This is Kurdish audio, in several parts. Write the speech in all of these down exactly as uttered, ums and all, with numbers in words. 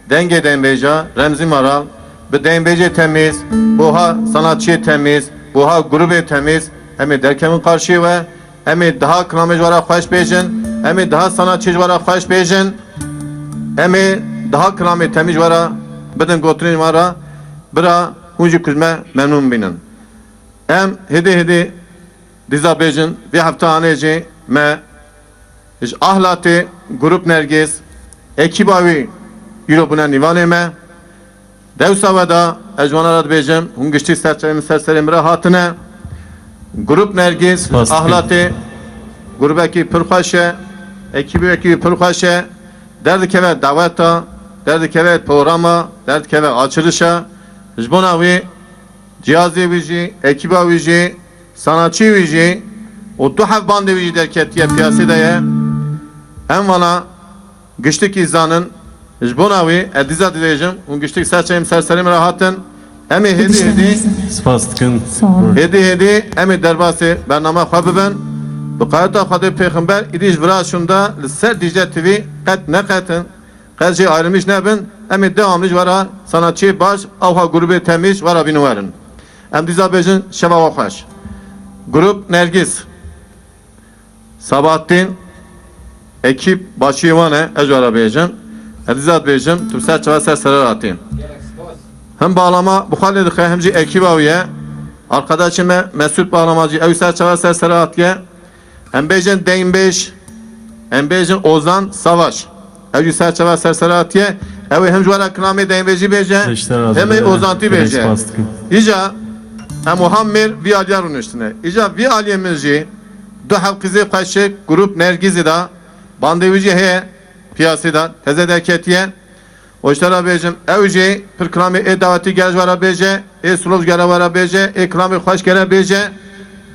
Dengê dengbêja Remzî Maral, bi dengbêjê temîz, bi wiha sanatçiyê temîz, bi wiha grûbê temîz, em ê derkevin qarşiyê we, em ê daha kilamê ji we re xweş bêjin, em ê daha sanatçiyê ji we re xweş bêjin, em ê daha kilamê temîz ji we re bidin gotinên we re, bira hûn jî ku ji me memnûn bînin. Em hêdî hêdî dîza bêjin, vê hefteyanê jî me ji Ahlatê Grup Nergîz, ekîba wî îro bûne nîvanê me. Dewsa we da ez ji wana re dibêjim, hûn giştî ser çavê min, ser serê min re hatine. Grup Nergîz, Spas dikim. Ahlatê, grubekî pir xweş e, ekîbekî pir xweş e. Derdikeve daweta, derdikeve programa, derdikeve açilişa. Ji bona wî cihazê wî jî, ekîba wî jî, sanatçî wî jî û du heft bandê wî jî derketiye piyasê de ye. Em vana giştikî zanin. Ji bona wî ez dîza dibêjim, hûn giştik ser çavê min, ser serê min re hatin. Em ê hêdî hêdî, Spas dikin. Sağ olun. Hêdî hêdî em ê derbasê bernama xwe bibin. Bi qayeta Xwedê Pêxember îdî ji vira şûnda li ser Dîcle T V qet neqetin. Qet jê ayrılmış nebin, em ê devamlı ji we re sanatçiyê baş, ewha grûbê temîz ji we re bînin werin. Em dîza bêjin şeva we xweş. Grup Nergîz, Sabahattin, ekîp başiyê wan e, ez ji we re bêjim. Ez dîza dibêjim, tu ser çava ser sere hatî. Him bağlama bi xwe lê dixe, him jî ekîba wî ye. Arkadaşê me Mesut bağlamacı, ew ser çava ser sere hatiye. Em bêjin dengbêj, em bêjin Ozan Savaş. Ew jî ser çava ser sere hatiye. Ew ê him ji we re kilamê dengbêjî bêje, Eşte razı him ê be. Ozantî Direkt bêje. Spas dikim. Îca em wiha mêr vî aliya rûniştine. Îca vî aliyê min jî du heft qîzê xweşik, grup Nergîzî de, bandê wî jî heye piyasê de, teze derketiye. Û ji te re bêjim, ew jî pir kilamê ê dawetî gere ji we re bêje, ê silov gere we re bêje, ê kilamê xweş gere bêje.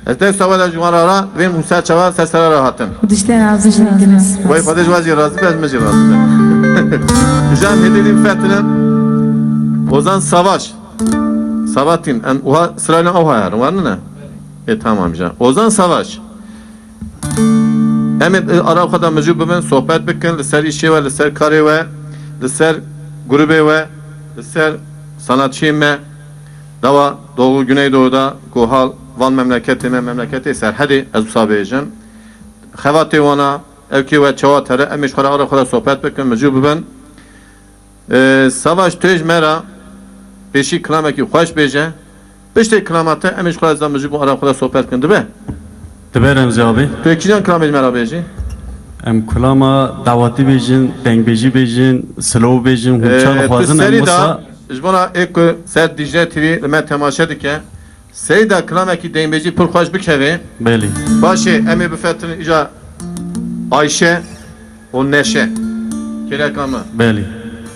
Ez dewsa we de ji wan re ra, vêm hûn ser çava ser sere re hatin. Xwedê ji te razî be. Wey Xwedê ji we jî razî be, ez min jî razî be. Îca em hêdî dî bifetinin. Ozan Savaş. Sabahattin, em uha sırayla uha yarin, var mı ne? E, tamam, îca. Ozan Savaş. Em ê, e, ara xwe de mijûl bibin, sohbet bikin, li ser îşê we, li ser karê we, li ser grûbê we, li ser sanatçiyê me, dewa Doğu, Güneydoğu'da, ku hal van memleketê me, memleketê Serhedê, ez wisa bêjim. Xebatê wana, ew kê we çawa tere, em ê ji xwe re ara xwe de sohbet bikin, mijûl bibin. Ee, Savaş, tu ji me re pêşî kilamekî xweş bêje. Piştê kilama te em ê ji xwe re zam ji bo ara xwe de sohbet kin, dibe? Dibe Remzi abi. Tu kîjan kilamê ji me re bêjî? Em kilama dawatî bêjin, dengbêjî bêjin, slow bêjin, hûn Ee, çawa tu dixwazin em serî wisa da, ji bona ê ku ser Dicle T V li me temaşe dike, Seyda kilamekî dengbêjî pir xweş bikeve. Belê. Başê, em ê bifetirin îca Ayşe û Neşe. Kêleka me. Belê.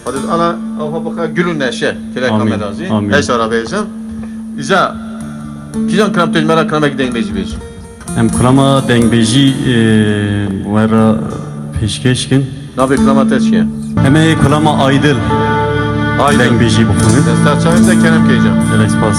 Hadi ana, ew ha bixwe Gül û Neşe. Kêleka Amîn, me da jî. Amîn. Eş ara bêjim. Îca, kîjan kilam tu ji me re kilamekî dengbêjî bêjî? Em kilama dengbêjî, e, we re pêşkêş kin. Navê kilama te çi ye? Em ê kilama Aydil. Aydil. Dengbêjî bixwînin. Destler çavên te kerem kêcan. Gelek spas.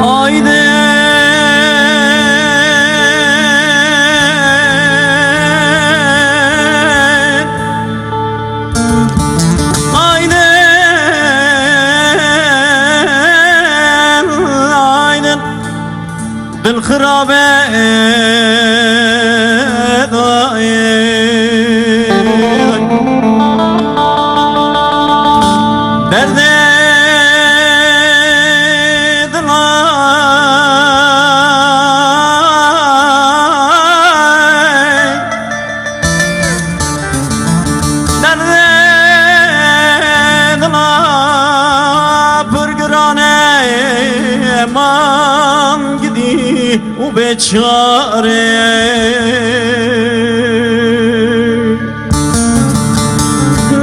Aydın, aydın, aydın. Dil xirabe derdê dila. Derdê Çare.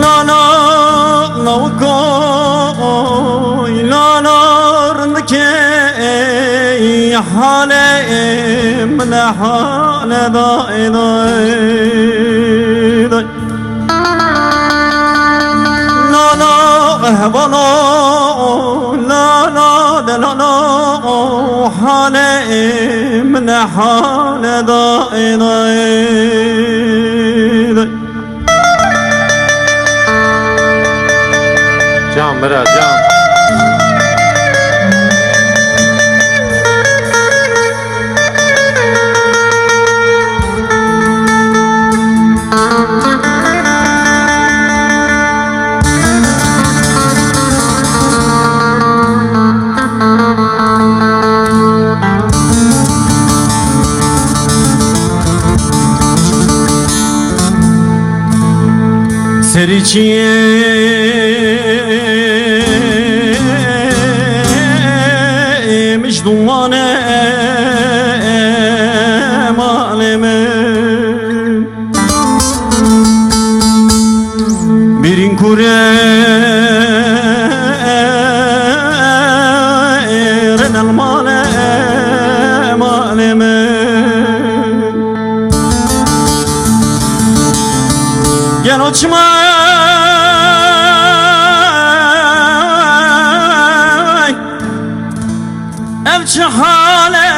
La la la koy, la la rindike, hale min hale da da da. La la, eh, bala, la la, de la la, hale min hale da da. Can bira, can. Serî çiyê Mişdûmane malê min. Bîrîn kure êrin el malê, malê min. Gelo çima ev çi hale,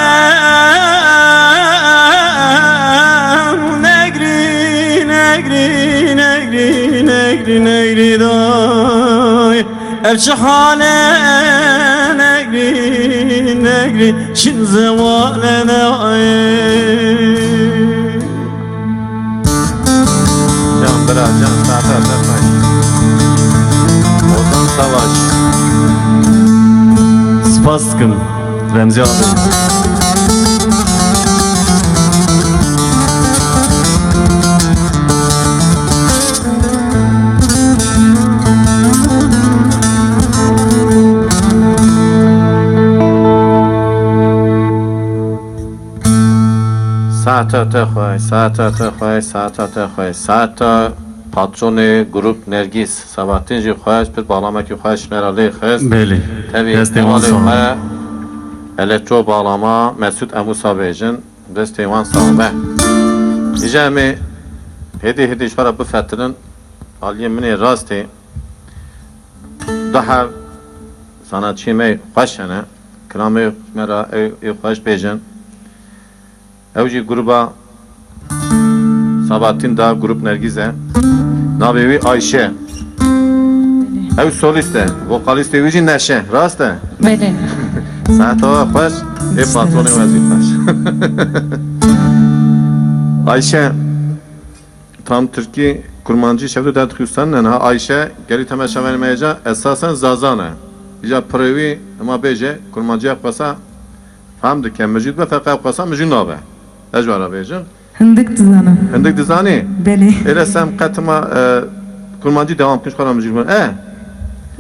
negrî, negrî, negrî, negrî, negrî day. Ev çi hale, negrî, negrî, çin zewale day. Can bira, can, saeta te xweş. Ozan Savaş. Spas dikim, Remzî abi. Saeta te xweş, saeta te xweş, saeta te xweş. Saeta patronê grup Nergîs Sabahattin jî xweş, pir bağlamekî xweş me re lê xist. Belê. Tevî hevalê xwe elektro bağlama Mesut Emusa bêjin, destê wan sax be. Îja em ê hêdî hêdî ji xwe re bifetinin, aliyê min ê rastê du heb sanatçiyê me xweş hene. Kilamê me re ê, ê xweş bêjin. Ew jî gruba Sabahattin da, grup Nergîz e. Navê wî Ayşe. Ew solîst e. Vokalîstê wî jî Neşe. Rast e? Belê. Saeta we xweş. Ê patronê we jî xweş. Ayşe. Tam tirkî, kurmancî şevdû derdixistan ne. Niha Ayşe gelî temeşevanê me yê ca esasen Zaza ne. Îja pirê wî hema bêje, kurmanciya xwesa fehm dike, mijû dibe, feqe xwesa mijû nabe. Ez ji we re bêjim. Hindik dizanim. Hindik dizanî? Belê. Êre sem qet hema, e, kurmancî dewam kin, ji xwe re mijû bin. E?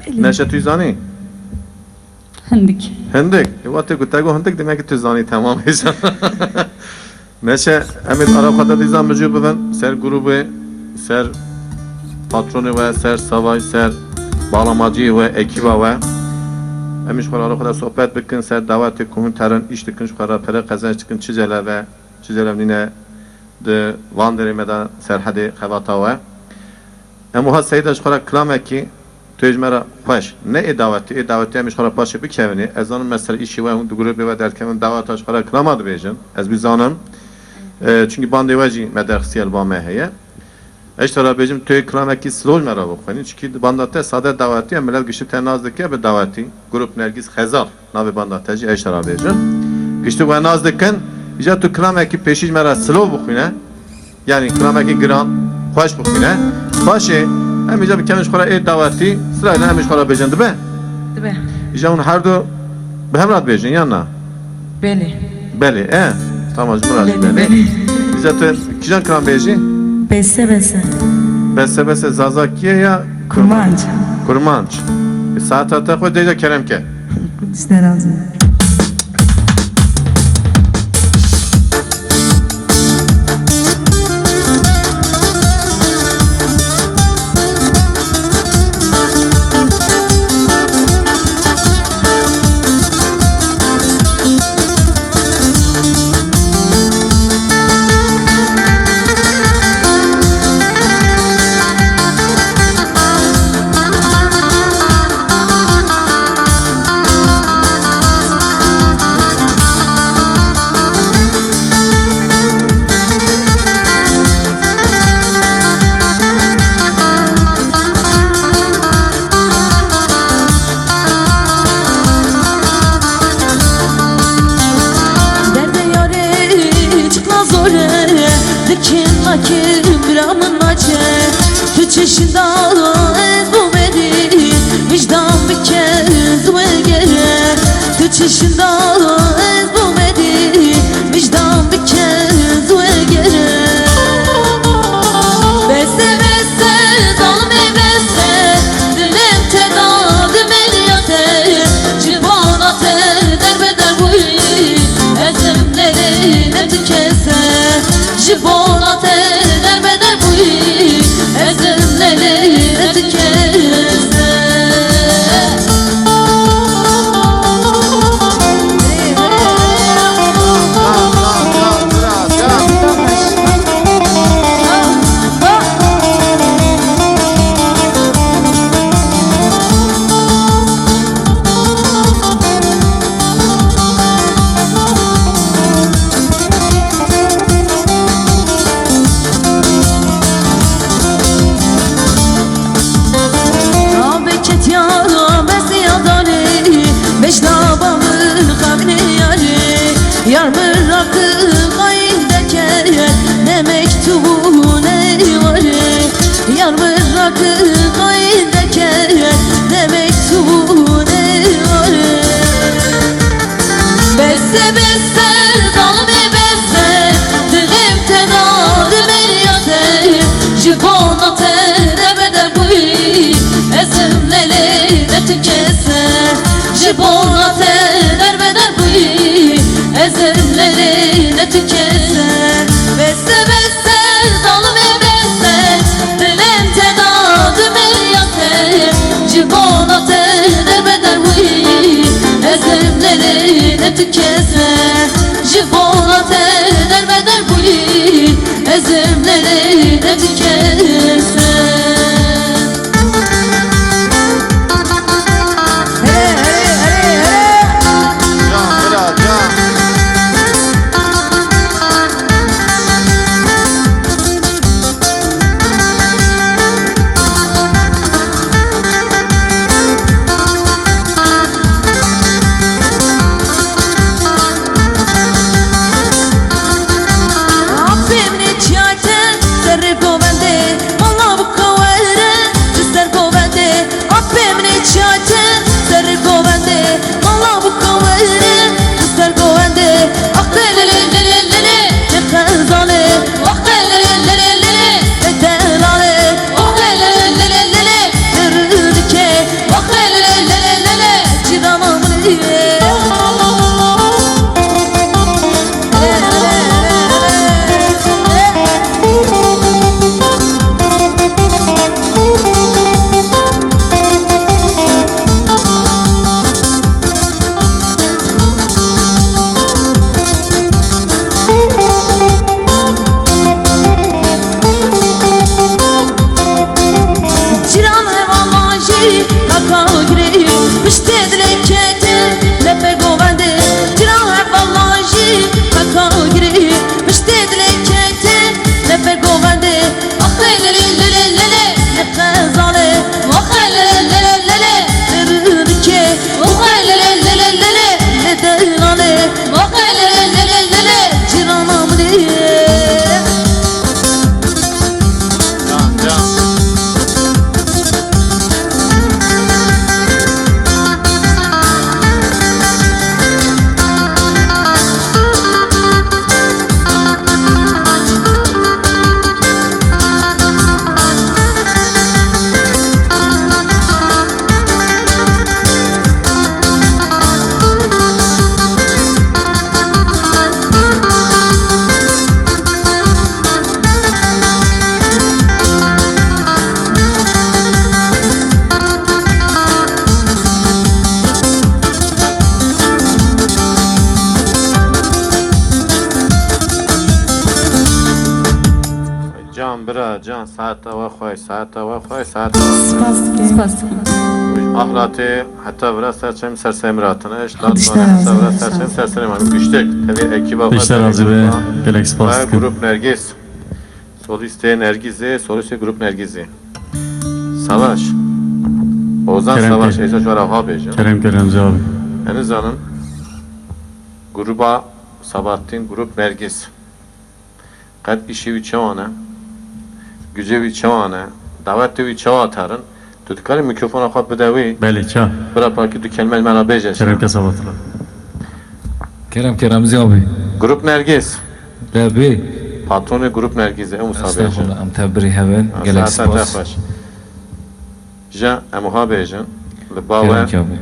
Belê. Neşe tu zanî? Hindik. Hindik? E, wate ku te got hindik, demek ki tu zanî, temam hêja. Neşe, em ê ara xwe de dîza mijû bibin, ser grûbê, ser patronê we, ser savay, ser bağlamaciyê we, ekîba we. Em ê ji xwe re ara xwe de sohbet bikin, ser dawetê ku hûn terin, îş dikin, ji xwe re pere qezenç dikin, çi celev e, çi celev nîne di van derê me de serhedê xebata we. Em wiha seyda ji xwe re kilamekî tu yê ji me re xweş. Ne ê dawetî, ê dawetî em ji xwe re paşê bikevin ê. Ez zanim me ser îşê we hûn di grûbê we derkevin, daweta ji xwe re kilama dibêjin. Ez wî zanim. E, çunkî bandê we jî me derxistiye li ba me heye. Ez ji te re bêjim tu yê kilamekî slow ji me re bixwînî. Çunkî di banda te sade dawetî ye, millet giştî te nas dike bi dawetî. Grup Nergîz Xezal. Navê banda te jî ez ji te re bêjim. Giştî we nas dikin, îca tu kilamekî pêşî ji me re slow bixwîne. Yanî kilamekî giran, xweş bixwîne. Paşê em îca bikevin ji xwe re ê dawetî, sirayla em ji xwe re bêjin dibe? Dibe. Îca hûn her du bi hev re dibêjin yan na? Belê. Belê, e? Tamam, ji min re jî belê. Belê, belê. Îca tu kîjan kilam bêjî? Bese bese. Bese bese Zazakî ye ya Kurmanc. Kurmanc. E, saeta te xwe dêja kerem ke. Ji te razî. Kim nakim bira min naçe, tu çişinda ez bû berî, wijdan bike ez wegere, tu çişinda ez bû berî, wijdan bike ez wegere. Bes e, bes e, zalimê bes e, dilê te da dimêliya te, ji bona te derbeder bûyî, ez ê lêlê ne tu kes e. Ji bona te derbeder bûyî, ez ê lêlê ne tu kes e. Navê ketiya besiya danê, beşna ba min xemnê yarê. Yar min rakı qayîn deke, ne mektubû ne warê. Yar min rakı qayîn deke, ne mektubû ne warê. Bes e, bes e, zalimê bes e, dilê te da dimêliya te, ji bona te derbeder bûyî, ez ê lêlê ne tu kes e. Ji bona te derbeder bûyî, ez ê lêlê ne tu kes e. Bes e, bes e, zalimê bes e, dilê te da dimêliya te, ji bona te derbeder bûyî, ez ê lêlê ne tu kes e. Ji bona te derbeder bûyî, ez ê lêlê ne tu kes e. Here, here, here, here. Can, bira, can. Apê min ê çiyayê te serê govendê, mala bûka were ji ser govendê. Apê min ê çiyayê te serê govendê, mala bûka were ji ser govendê. Axê lê lê lê lê lê lê, lê qezalê. Axê lê lê lê lê lê lê, lê delalê. Axê lê lê lê lê lê lê, lê rûdikê. Axê lê lê lê lê lê, cîrana min ê. Cîran hevala jî heka girê, piştê dilê kete lepe govendê. Cîran hevala jî heka girê, piştê dilê kete lepe govendê. Axê lê lê lê lê lê lê, lê qezalê. Axê lê lê lê lê lê, lê rûdikê. Axê lê lê lê lê lê lê, lê delalê. Axê lê lê lê lê lê, cîrana min ê. Can, can. Can bira, can, saeta we xweş, saeta we xweş, saeta we xweş. Spas dikim. Spas dikim. Ahlatê heta vira ser çem ser semratine, Xwedişte heta vira ser çem ser semratine. Giştek, tevê ekiba Xwedişte razî be, gelek spas dikim. Grup Nergis. Solistê Nergizê, solistê Grup Nergizê. Savaş. Ozan Savaş, êca ji we re ha bêje. Kerem, kerem, cevabı. Heniz Hanım, gruba Sabahattin, Grup Nergiz. Qet îşê wî çawa ne? Gucê wî çawa ne? Dawetê wî çawa terin? Tu dikarî mîkrofona xwe bide wî? Belê, ça. Bira Pakî du kelme me re bêje. Kerem ke Sabatullah. Kerem ke Remzî abi. Grup Nergîz. Lebê. Patronê Grup Nergîz e, Musa Bêje. Estağfurullah, em tevbirî hevin. Ha, gelek spas. Saete te xweş. Ja, em wiha bêjin. Li ba we. Kerem ke abi.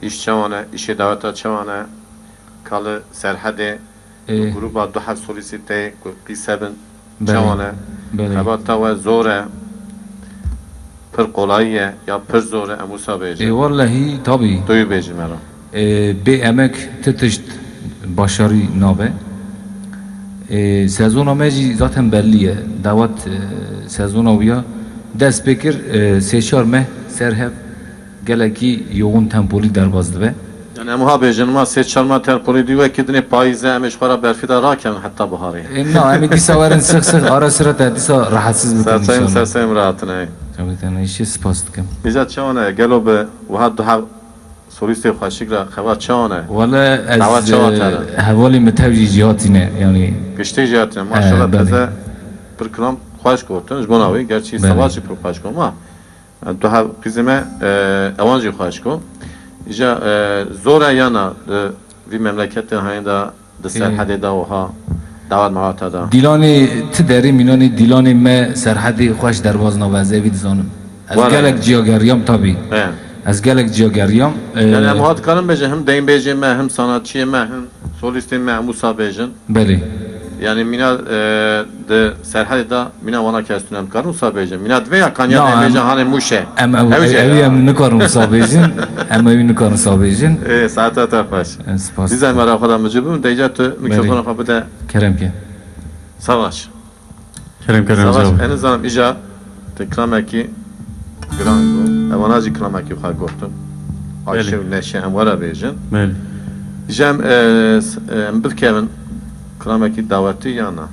Îş çawa ne? Îşê daweta çawa ne? Ka li Serhedê Ê. Gruba du heb solîstê te ku qîse bin, belê, çawan e? Belê. Xebata we zor e, pir qolayî ye ya pir zor e, em wisa bêjin? Ê, wellehî, tabî. Tu yî bêjî me re. Ê, bê emek ti tişt başarî nabe. Ê, sezona me jî zaten bellî ye. Dawet, e, sezona wî ya dest pê kir, e, sê çar meh ser hev gelekî yoğun tempolî derbas dibe. Yani em wiha bêjin, ma sê çar meh tempolî dî, wekî dinê payîz e, em ê ji xwe re berfî de rakevin heta biharê. Ê, na, em ê dîsa werin six six, ara sira te dîsa rahatsiz bikin. Serseym, inşallah. Serseym rahat in, ey. Tabii, te ne işi spas dikim. Îca çawan e, gelo bi wiha du hev solîstê xweşik re xebat çawan e? Wele ez, dawa çawa, e, te re? Hevalê min tev jî jêhatî ne, yani. Giştî jêhatî ne, e, maşallah, belê. Teze pir kilam xweş gotin, ji bona wî, gerçî, belê, seba jî pir xweş got, ma. Du hev qîzê me, e, ewan jî xweş ku. Îja, e, zor e ya na, di vî memleketê hayên de, di, e, Serhedê de wiha dawet mewata de. Dîlanê ti derê mînanê dîlanê me Serhedê xweş derbaz nabe, ez evî dizanim. Ez, were, gelek ciya geriyam tabî. E. Ez gelek ciya geriyam. E, yani em wiha dikarin bêjin, him deynbêjê me, him sanatçiyê me, him solîstên me, em wisa bêjin. Belê. Yani mîna, e, di Serhedê de mîna wana kes tune em dikarin wisa bêjin. Mîna divê ya kanya, ya, em bêjin hanê Mûşe. Em ew, ew, ew, ew ya, em nikarin wisa bêjin. Em ew nikarin wisa bêjin. Ê, saeta te xweş. E, spas. Dîza me ra xwe de micib bim, deyca tu, belê, mîkrofona xwe bide. Kerem ke. Savaş. Kerem, kerem. Savaş, cevap. Ez nizanim, îja te kilamekî giran got. Ewana jî kilamekî xwe gotin. Belê. Ayşe û Neşe em were bêjin. Belê. Îja em, e, s-, e, em bikevin kilamekî dawetî ya na?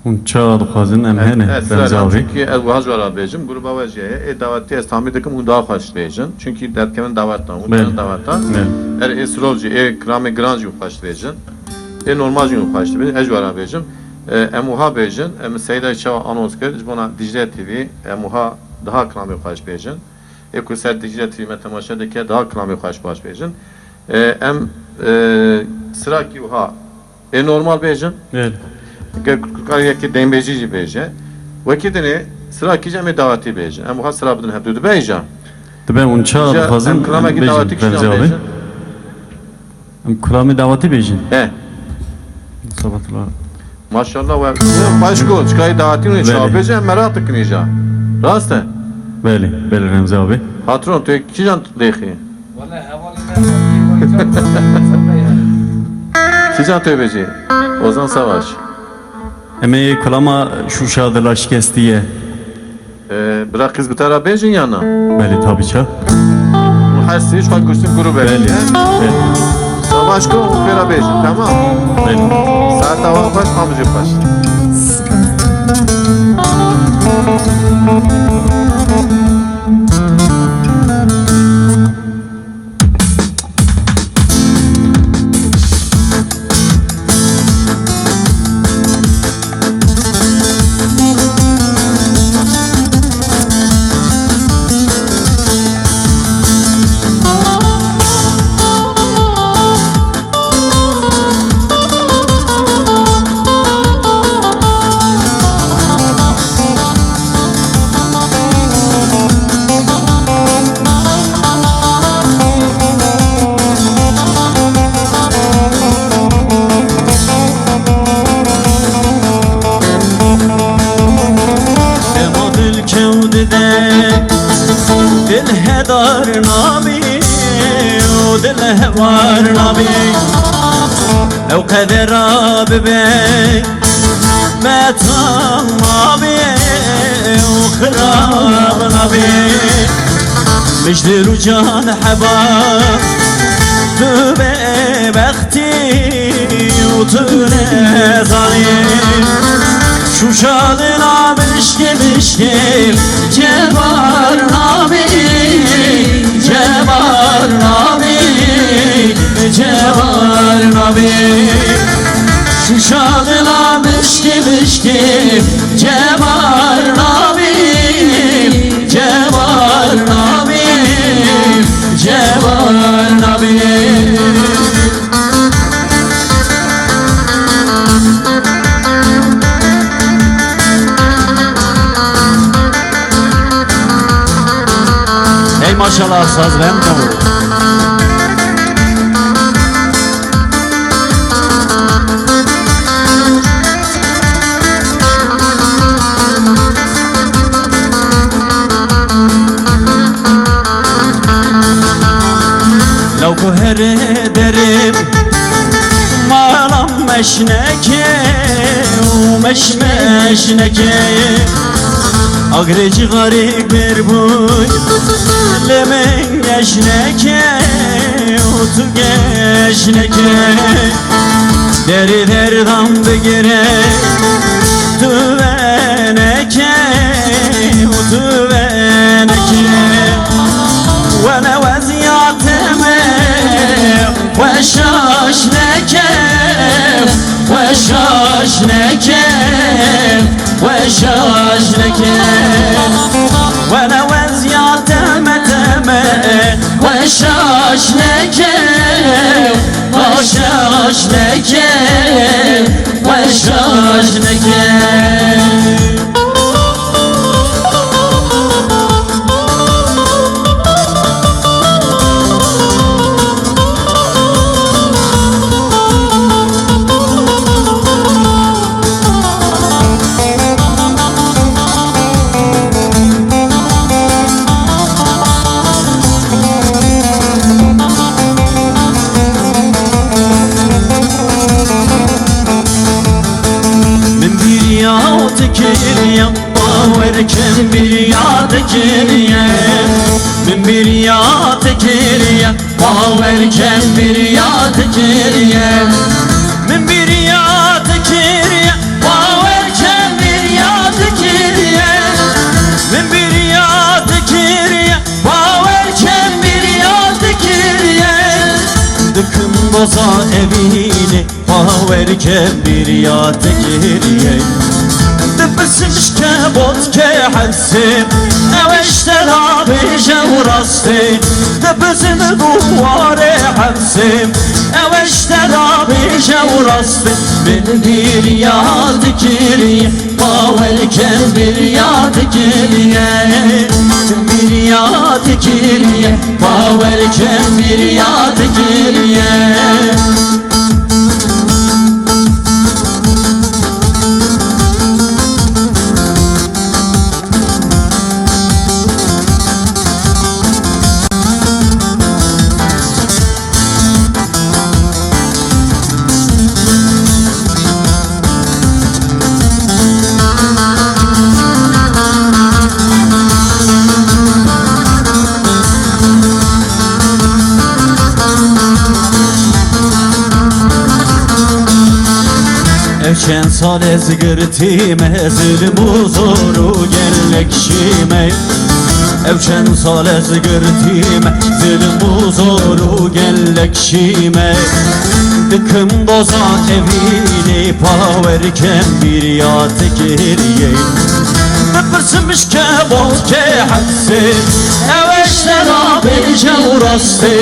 Hûn ça dixwazin, em hene, Remzi abi. Çünkü ez wiha ji we re bêjim, gruba we jî heye. Ê dawetî ez tahmîn dikim, hûn daha xweş dibêjin. Çünkü derdikevin dawet de, hûn, belê, derin dawet de. Belê. Er ê sirol jî, ê kilamê giran jî hûn xweş dibêjin. Ê normal jî hûn xweş dibêjin. Ez ji we re bêjim. E, em wiha bêjin, em Seyda çawa anons kir, ji bona Dicle T V, em wiha daha kilamê xweş bêjin. Ê ku ser Dicle T V me temaşe dike, daha kilamê xweş baş bêjin. E, em, e, sirakî wiha ê normal bêjin. Evet. Ger ku karî yekê deynbêjî jî bêje. Wekî dinê sirakî jî em ê dawetî bêjin. Em wiha sira bidin hevdu, dibe îja? Dibe, hûn ça dixwazin, em kilamekî dawetî kîjan bêjin? Em kilamê dawetî bêjin. He. Sabatullah. Maşallah we. Xweş got, çikayê dawetî nû çawa bêje, em meraq dikin îja. Rast e? Belê, belê Remzi abi. Patron, tu kîjan lêxî? Wele hevalê me. Kîjan tu bêjî? Ozan Savaş. Em ê kilama Şuşa dila şikestiye. Ee, bira qîz bi te re bêjin ya na? Belê, tabii ça. Hesî, ji xwe kuştin grûbê. Belê, belê. Savaş ku pê re bêjin, tamam? Belê. Saeta wan xweş, amicê xweş. Dema dil kew dide, dil hedar nabî û dil hewar nabî. Ew qedera bibe me tam nabê û xirab nabê. Mij dil û can heba tu bêbext tî û tu nezanî. Şûşa dila mişkê mişkê cebar nabî, cebar nabî, cebar nabî. Şûşa dila Piştî cewar nabî, cewar nabî, cewar nabî. Hey maşallah, saz ben. Law ku here derim, mala meşneke û meşmeşneke. Agirê cixarê ber bûy, lê min geş neke û tu geş neke. Derê derdan bigire, tu veneke û tu veneke. Wene weziyatê me we şaş neke, we şaş neke, we şaş neke. Wene weziyatê me, te me, we şaş neke, we şaş neke, we şaş neke. Min bîriya te kiriye, bawer kem bîriya te kiriye. Min bîriya te kiriye, bawer kem bîriya te kiriye. Min bîriya te kiriye, bawer kem bîriya te kiriye. Min bîriya te kiriye, bawer kem bîriya te kiriye. Dikim boza evînê, bawer kem bîriya te kiriye. Dipirsim ji kebot ke hesê, ew eşte rabêje û rastê. Dipirsim du warê hesê, ew eşte rabêje û rastê. Min bîriya te kiriye, bawer kem bîriya te kiriye. Bîriya te kiriye, bawer kem bîriya te kiriye. Ev çend sal ez girtî me, zilm û zor û gelek şî me. Ev çend sal ez girtî me, zilm û zor û gelek şî me. Dikim boza evînê, bawer kem bîriya te kiriye. Dipirsim ji kebot ke hesê, ew eşte rabêje û rastê.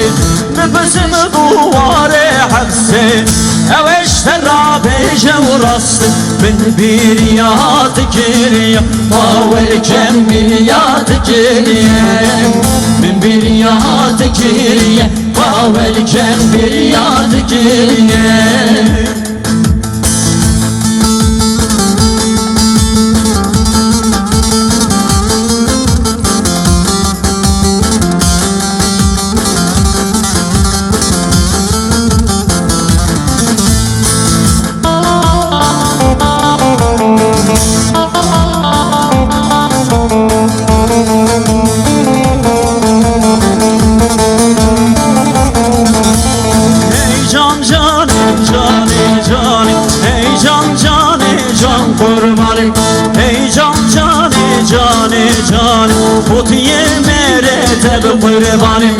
Dipirsim du warê hesê, ew eşte rabêje û rastê. Min bîriya te kiriye, bawer kem bîriya te kiriye. Min bîriya te kiriye, bawer kem bîriya te kiriye. Hey can, canê, canê, canê, hey can, canê, can qurbanê. Hey can, canê, canê, canê, potiyê mêrê te bi qurbanê.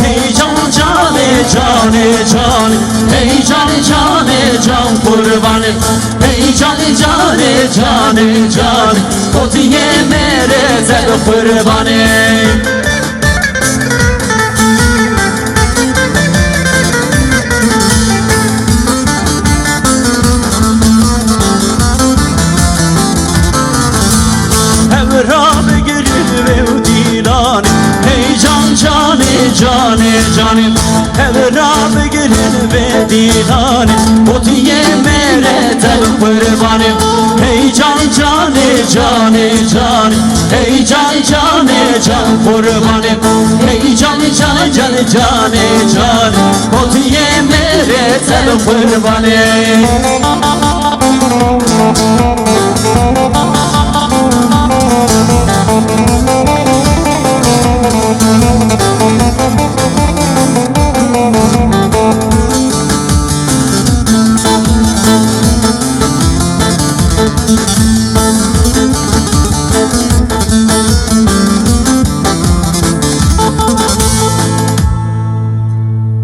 Hey can, canê, Canê canê, hey canê canê can qurbanê. Hey canê canê, canê canê, potiyê mêrê te bi qurbanê. Hev rabigirin vê û dîlanê, hey can canê, canê, canê. Hev rabigirin vê dîlanê, potiyê mêrê te bi qurbanê. Hey can canê, canê, canê, hey can canê can qurbanê. Hey can can can canê canê, potiyê mêrê te bi qurbanê.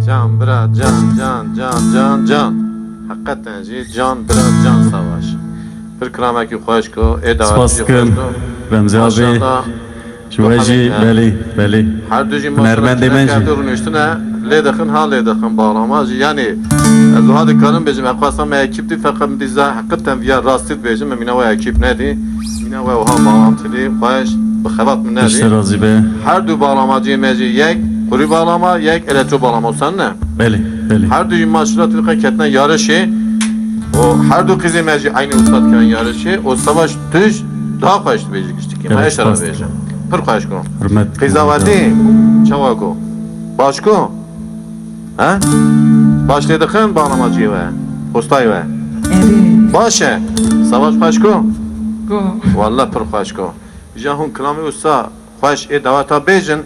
Can bira, can, can, can, can, can. Heqeten jî can bira, can Savaş. Pir kilamekî xweş ku, ê dawetî Spas jî dikim, xweş ku. Remzi abi. Maşallah. Ji we jî, Muhammed, he. Belê, belê. Her du jî maşallah Hunermendê me jî. Rûniştine, lê dixin, ha lê dixin, bağlama jî. Yanî, ez wiha dikarim bêjim, ez xwestem me ekîp dî, feqet min dîsa heqeten viya rastî dibêjim, min mîna we ekîp nedî. Mîna we wiha bağlantili, xweş, bi xebat min nedî. Tiştê razî be. Her du bağlamaciyê me jî yek, qurî bağlama, yek elektro bağlama, wisa ne? Belê, belê. Her du jî maşallah tîqe ketine yarişê. Û her du qîzê me jî eynî wisa dikirin yarişê. Û Savaş tu jî daha xweş dibêjî giştikî. Evet, maşallah spas. Bêjim. Pir xweş ku. Hürmet. Qîzawetî, çawa ku? Baş ku? He? Baş lê dixin bağlamaciyê we. Postayê we. Evet. Baş e. Savaş xweş ku? Go. Wallah pir xweş ku. Ja hûn kilamê wisa xweş ê daweta bêjin,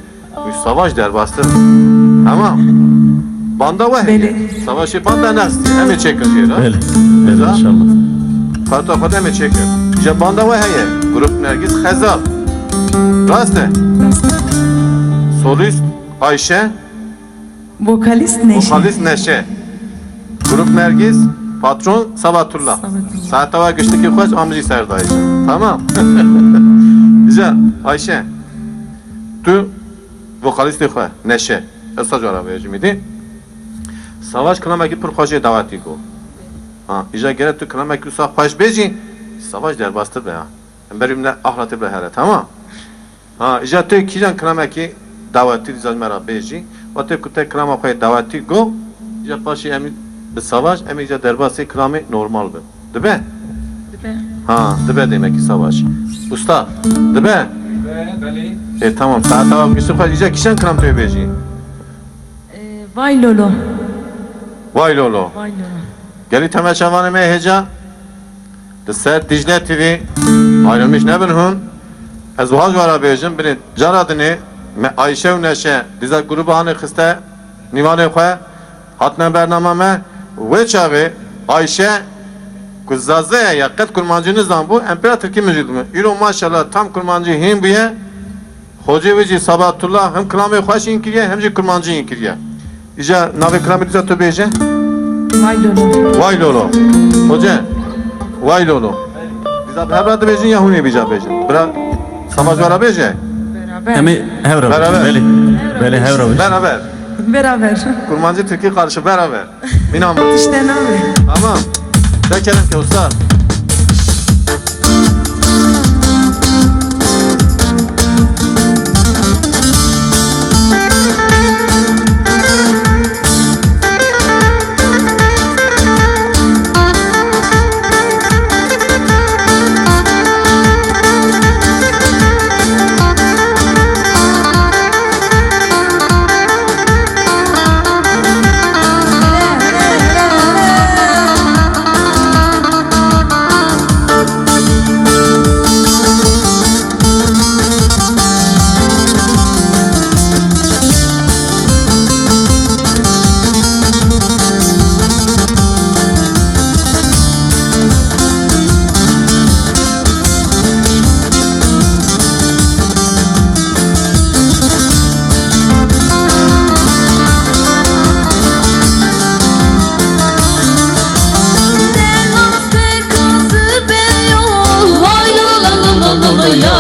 wî Savaş derbastir. Tamam. Banda we heye. Belê. Savaşê banda nestî. Em ê çêkin jê re. Belê. Belê, Reza? İnşallah. Parta xwe de em ê çêkin. Ja banda we heye. Grup Nergis Xezal. Rast e? Rast e. Solist Ayşe. Vokalîst Neşe. Vokalîst Neşe. Grup Nergis, patron Sabatullah. Sabatullah. Saeta we giştikî xweş, em jî ser dayî. Tamam. Güzel. Ayşe, tu vokalîstê xwe, Neşe. Ez sac ara vejimî dî. Savaş kilamekî pir xweş ê dawetî got. Ha, îja gere tu kilamekî wisa xweş bêjî, Savaş derbastir be ha. Em berî min ahlatê be here, tamam? Ha, îja tu kîjan kilamekî dawetî dîsa ji me re bêjî. Wextê ku te kilama xwe yê dawetî got, îja paşê em bi Savaş, em îja derbasê kilamê normal bin. Dibe? Dibe. Ha, dibe demekî Savaş. Usta, dibe? Dibe, belê. E, tamam, saeta wa giştî xweş. Îja kîjan kilam tu yê bêjî? E, vay lolo. Vay lolo. Vay lolo. Gelî temaşevanê me hêja li ser Dicle T V ayrılmış nebin hûn. Ez wiha ji we re bêjim, binê cara dinê me Ayşe û Neşe dîsa gruba hanê xiste nîvanê xwe hatine bernama me. Wê çaxê Ayşe ku Zaza ye ya qet kurmancî nizanbû, em pê re tirkî min jî dibin. Îro maşallah tam kurmancî hîn bûye. Xocê wî jî Sabatullah hem kilamê xweş hîn kiriye, hem jî kurmancî hîn kiriye. Îja navê kilamê dîsa tu bêje? Vay lolo. Vay lolo. Xoce, vay lolo. Dîsa bi hev re dibêjin ya hûn ê bîja bêjin? Bira Savaş we re bêje? Beraber. Em ê hev re bêjin. Beraber. Belê. Belê, hev re bêjin. Beraber. Beraber. Kurmancî tirkî karışık beraber. Mîna min. Tişte nabe. Tamam. Te kerem ke usta.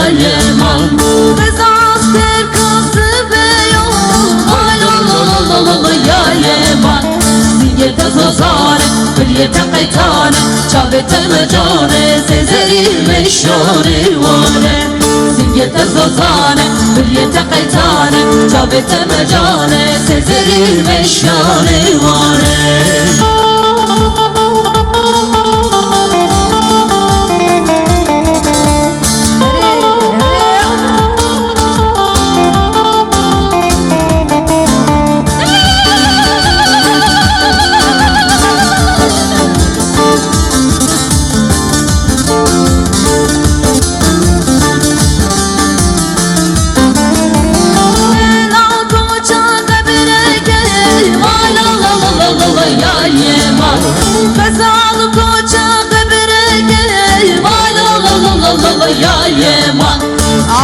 Yeman. Bezas ter kasıbe yo, ay lo lo lo lo lo lo ya Yeman. Zingê te zozane, biriyê te qeytane, çavê te mecane, sêzerî meşane wane. Zingê te zozane, biriyê te qeytane, çavê te mecane, sêzerî meşane wane.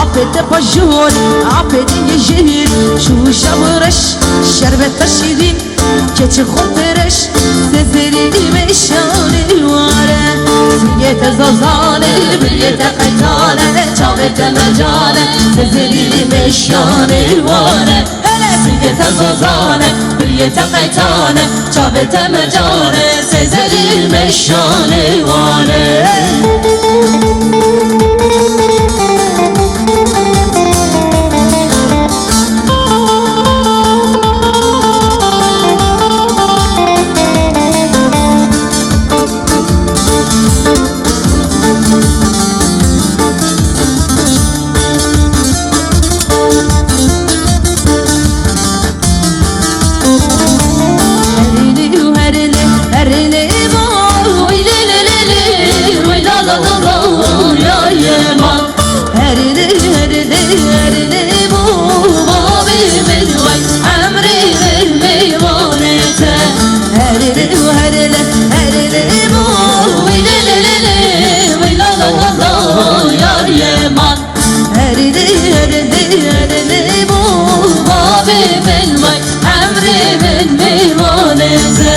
Apê te pajor, apê dingê jêr, şûşa reş, şerbeta şîrîn, keçê xwe tereş, sezerî meşanê ware. Zingê te zazane, biriyê te qeytane, çavê te mecane, sezerî meşanê ware. Hele zingê te zazane, biriyê te qeytane, çavê te mecane, sezerî meşanê wane. Her li, her li, her li bo, bavê min may, emrê min mêvanê te. Emrê min mêvanê te.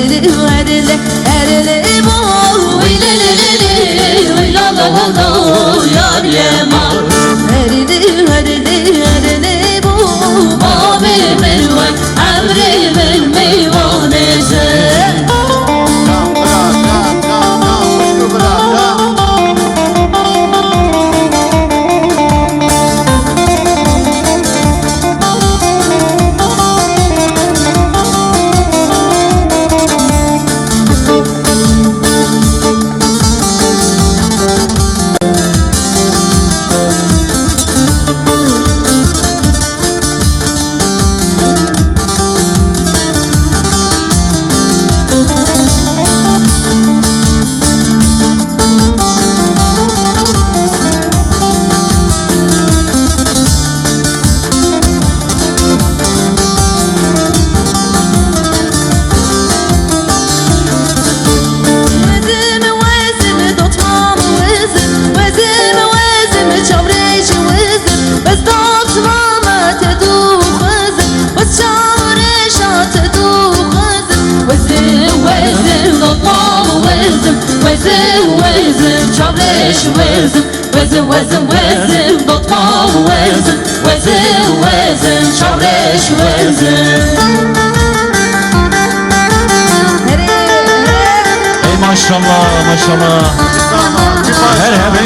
Erlê, erlê, erlê, bo. Wî lê lê lê lê, wî la la la la, yar Yeman. Erlê, erlê, erlê, bo. Bavê min way, emrê min mêvanê te. Wezim, wezim, dotmam wezim, wezim, wezim, çavreş wezim, bes dotmama te du xwezim, bes çavreşa te du xwezim, wezim, wezim, dotmam wezim, wezim, wezim, çavreş wezim. Wezim, wezim, wezim, dotma wezim, wezim, wezim, çavreş wezim. Ey maşallah, maşallah. Her hebe.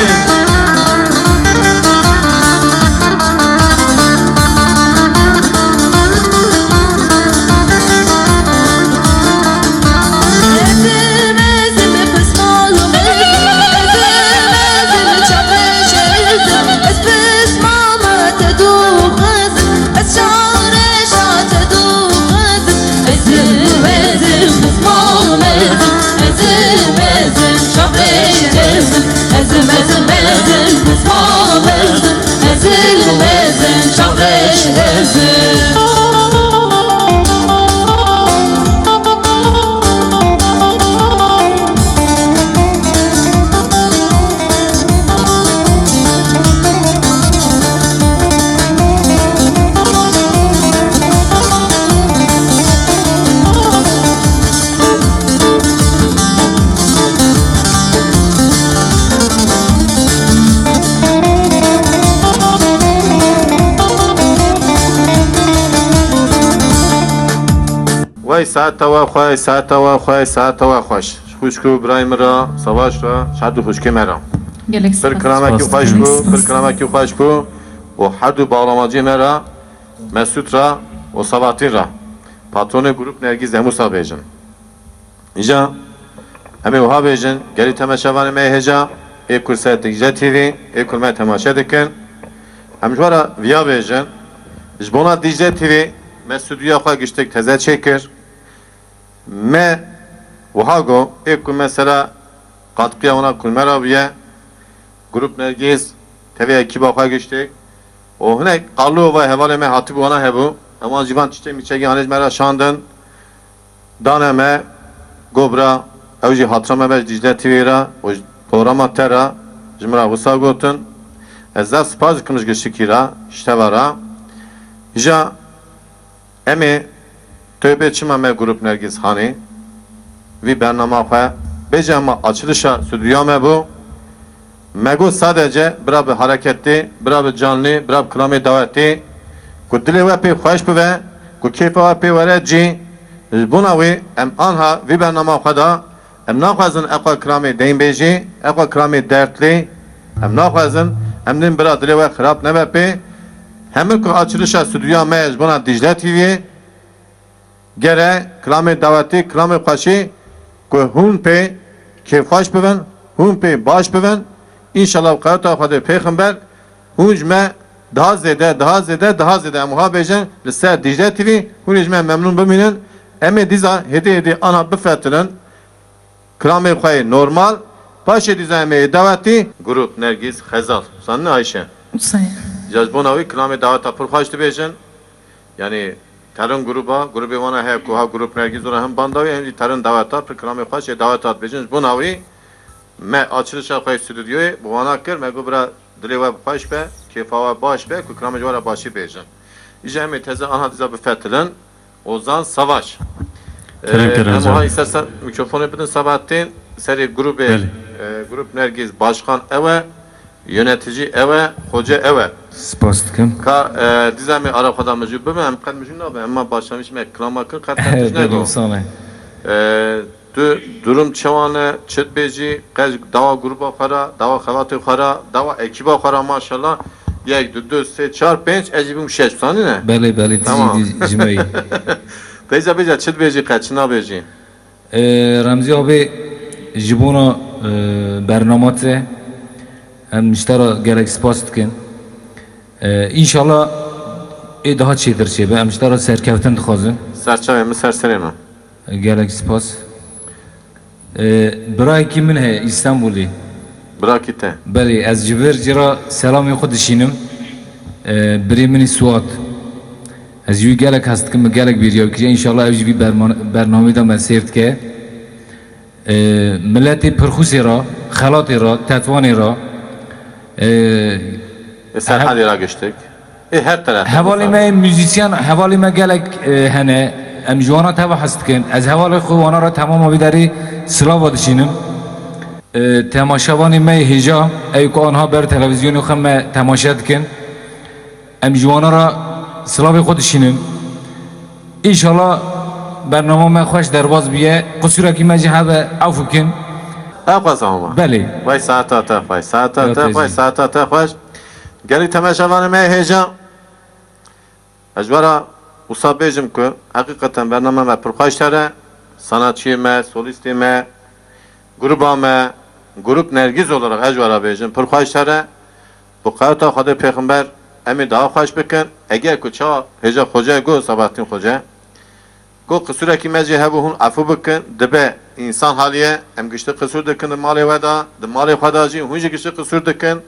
Saeta we xweş, saeta we xweş, saeta we xweş. Ji xwişk û birayê min re, Savaş re, ji her du xwişkê me re. Gelek spas. Pir kilamekî xweş bû, pir kilamekî xweş bû. Û her du bağlamaciyê me re, Mesûd re û Sabahattin re. Patronê grup Nergîz, em wisa bêjin. Îja em ê wiha bêjin, gelî temaşevanê me yê hêja, ê ku li ser Dicle T V, ê ku me temaşe dikin. Em ji we re viya bêjin, ji bona Dicle T V me stûdyoya xwe giştek teze çêkir. Me wiha got, ê ku mesela qatqiya wana ku li me re bûye, Grup Nergîz, tevî ekîba xwe giştek û hinek qalû ve hevalê me hatibû wana hebû. Em wan jî van tiştê mîçegî anê ji me re şandin. Dane me, got bira, ew jî hatira me be ji Dicle T V re û ji programa te re ji min re wisa gotin. Ez zaf spas dikim ji giştikî re, ji te ve re. Îja em ê tu bê çima me Grup Nergîz hanî vî bernama xwe bêje, hema açilişa stûdyoya me bû. Me got sadece bira bi hareketli, bira bi canlî, bira bi kilamê dawetî, ku dilê we pê xweş bibe, ku kêfa we pê were cî. Ji bona wî em anha vî bernama xwe de em naxwazin eqwa kilamê deyn bêjî, eqwa kilamê dertlî. Em naxwazin, em din bira dilê we xirab nebe pê. Hemir ku açilişa stûdyoya me ji bona Dicle T V'yê, gere kilamê dawetî, kilamê xweşî ku hûn pê kêfxweş bibin, hûn pê baş bibin. Înşallah bi qeweta Xwedê pêxember hûn ji me daha zêde, daha zêde, daha zêde em wiha bêjin li ser Dicle T V hûn ê ji me memnûn bimînin. Em ê dîza hêdî hêdî ana bifetilin. Kilamê xwe yê normal, paşê dîza em ê dawetî. Grup Nergîz Xezal. Zanî Ayşe? Wisa ye. Ya ji bona wî kilamê daweta pir xweş dibêjin. Yanî terin gruba, grubê wana heye ku ha Grup Nergîz û re hem banda wî, hem jî terin daweta, pir kilamê xweş ê daweta dibêjin. Ji bona wî me açilişa xwe yê stûdyoyê bi wana kir, me got bira dilê we bi xweş be, kêfa we baş be, ku kilamê ji we re başî bêjin. Îja em ê teze anha dîza bifetilin. Ozan Savaş. Kerem, kerem, em wiha îstersen mîkrofonê bidin Sabahattin, serê grûbê, Belê. e, grûp Nergîz başkan ew e, yöneticî ew e, xoce ew e. Spas dikim. Ka, e, dîza em ê ara xwe da mijûl bibin, em qet mijûl nabin, em ma başlamiş me kilama kir, qet qet tişt Belê, nego. Sağ ol. E, Tu durum çawan e, çi dibêjî, qe ji dawa grûba xwe re, dawa xelatê xwe re, dawa ekîba xwe re maşallah, yek, du, du, sê, çar, pênc, ez jî bûm şeş, zanî ne? Belê, belê, tu Tamam. jî dî-, ji me yî. Bêje, bêje, çi dibêjî qe, çi nabêjî? Ee, Remzî abi, ji bona, e, bernama te, em ji te re gelek spas dikin. Ee, înşallah ê daha çêtir çêbe, em ji te re serkeftin dixwazin. Serçavê min ser serê me. Gelek spas. Ee, birayekî min heye Îstanbulî. Birakî te. Belê, ez ji vir cî re selamê xwe dişînim. Ee, birê min î Suat. Ez ji wî gelek hez dikim, min gelek bêriya wî kiriye. Înşallah ew jî vî berman-, bernameyê de me sêr dike. Ee, miletê Pirxûsê re, Xelatê re, Tetwanê re, ee, Ê Serhedê ra giştik. Ê her teref. Hevalê me muzîsyen, hevalê me gelek, e, hene. Em ji wana teva hez dikin. Ez hevalê xwe wana re temama vî derê silava dişînim. E, temaşevanê me yê hêja, ew ku anha ber televîzyonê xwe me temaşe dikin. Em ji wana re silavê xwe dişînin. Înşallah bernama me xweş derbas biye. Qisûrekî me jî hebe, efû kin. Ew xweş ama. Belê. Vay saeta te xweş, saeta te xweş, saeta te xweş. Gelî temaşevanê me hêja. Ez ji we re wisa bêjim ku heqîqeten bername me pir xweş here. Sanatçiyê me, solîstê me, gruba me, grup Nergîz olarak ez ji we re bêjim, pir xweş here. Bi qeweta Xwedê Pêxember em ê daha xweş bikin. Eger ku çawa hêja Xoce got, Sabahattin Xoce, got, qisûrekî me jî hebû, hûn efû bikin, dibe însan haliye, em giştî qisûr dikin di malê we de, di malê xwe de jî, hûn jî giştî qisûr dikin.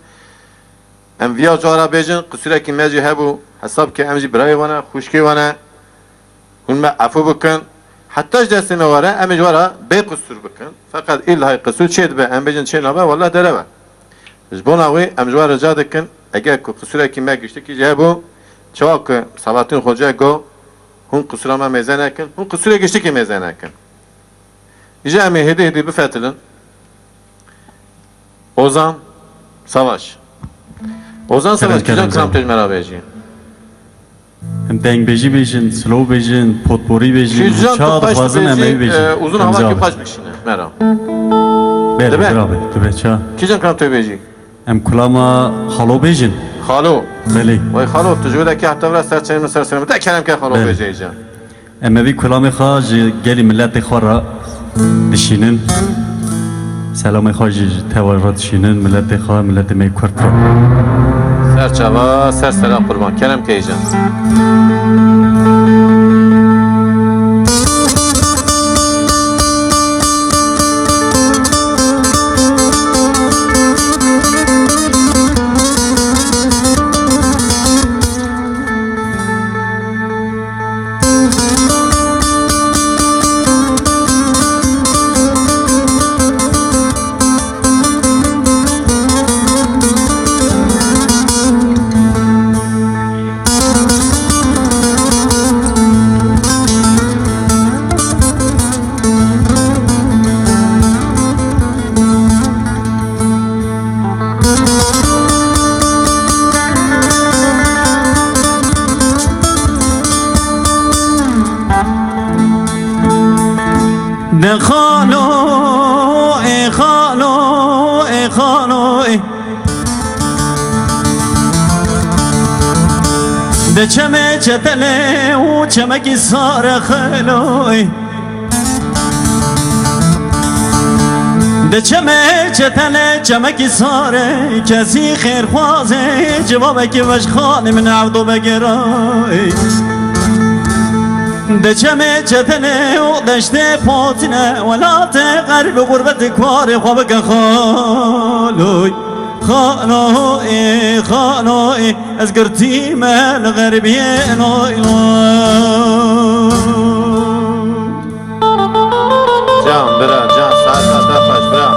Em viya cara bêjin, qisûrekî me jî hebû, hesab ke em jî birayê we ne, xwişkê we ne. Hûn me efû bikin. Heta ji destê me were, em ê ji we re bê qisûr bikin. Feqet îllahî qisûr çê dibe, em bêjin çê nabe, wele derew e. Ji bona wê em ji we rica dikin, eger ku qisûrekî me giştikî jî hebû, çawa ku Sabahattin Xoce got, hûn qisûra me mêze nekin, hûn qisûrê giştikî mêze nekin. Îja em ê hêdî hêdî bifetilin. Ozan Savaş. Ozan Savaş, kîjan kilam tu ji me re bêjî? Em dengbêjî bêjin, slow bêjin, potporî bêjin, Kîjan tu ça xweş dixwazin em ê bêjî, bêjin. E, uzun hava kî xweş bişîne, mera. Belê, dibe? Bira be, dibe ça. Kîjan kam tu bêjî? Em kulama xalo bêjin. Xalo? Belê. Vay xalo, tu ji wê dekî heta vira ser çayê min ser serê min. Te kerem ke xalo bêje îca. Em ê vî kulamê xwe ji gelî miletê xwe re dişînin. Selamê xwe jî ji teva re dişînin, miletê xwe, miletê me yê Kurd re. Ser çava, ser sera qurban. Kerem ke îca. De xalo, ê xalo, ê xalo, ê. De çemê çetele û çemekî sare xelo, ê. De çemê çetele çemekî sare, kesî xêrxwazê civabekî veşxanê min evdo begera, ê. De çemê çetele û deştê potîne, welatê xerb û xurbetê kuarê xwe bike xaloy. Xaloy, xaloy, ez girtî me li xerbiyê loy loy. Can bira, can, saeta te xweş bira.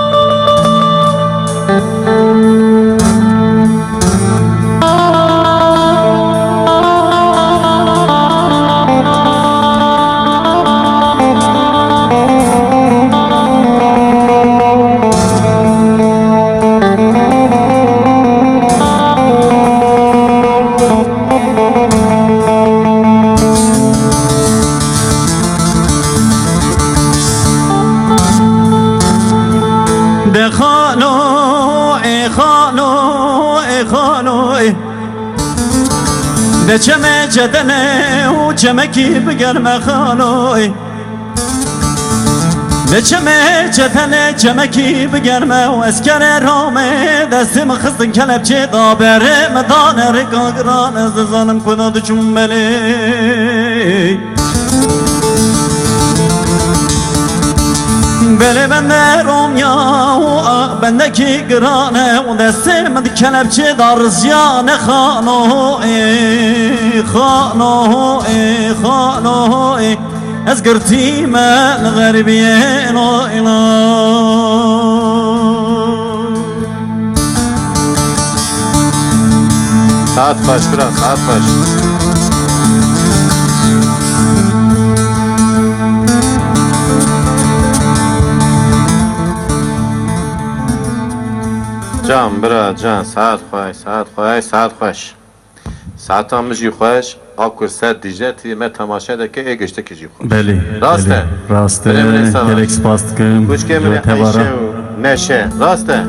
De xalo, ê xalo, ê xalo, ê. De çemê çetele û çemekî bigerme xalo, ê. De çemê çetele çemekî bigerme û ez kerê ramê destê min xistin kelepçê da berê min dane rika giran ez dizanim ku da diçûm belê. Belê bende romya û a bendekî giran e û destê min di kelepçê da riziya ne xano ê, xano ê, xano ê. Ez girtî me li xerbiyê noyna. Saet xweş bira, saet xweş. Can bira, can, saet xweş, saet xweş, saet xweş. Saeta min jî xweş, a ku ser Dîcle T V me temaşe dike, ê giştikî jî xweş. Belê, rast e? Belê, rast e. Belê, belê, sava. Gelek spas dikim. Kuşkê min ê Eyşe û Neşe. Rast e?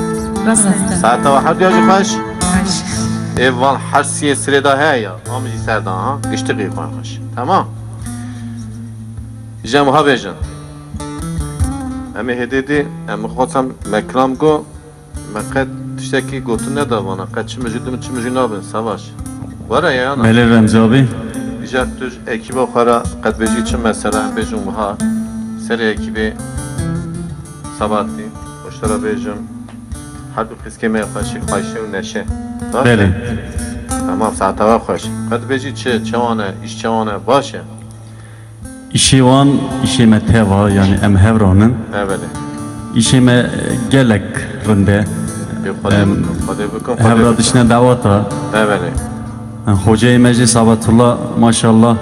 Rast e. Saeta we her duya jî xweş. Xweş. Ê van her siyê sirê da heye ya. A min jî ser da ha. Giştikî xwe xweş. Tamam. Jem ha bêjin. Em ê hêdî dî, em xwe çend me kilam got. Me qet tiştekî gotin neda vana, qet çi mijûl dibin, çi mijûl nabin, Savaş. Were ya na. Belê Remzi abi. Îcar tu ji ekîba xwe re qet bêjî çi mesela, em bêjin wiha, serê ekîbê Sabatî, û ji te re bêjim, her du qîskê me xweşik, Ayşe û Neşe. Rast e? Belê. Tamam, saeta we xweş. Qet bêjî çi, çawan e, îş çawan e, baş e? Îşê wan, îşê me teva, yanî em hev re nin. He, belê. Îşê me gelek rind e. Bê Xwedê bikin, Xwedê bikin, Xwedê bikin. Em hev re dişine daweta. He, belê. Em xoceyê me jî Sabatullah, maşallah.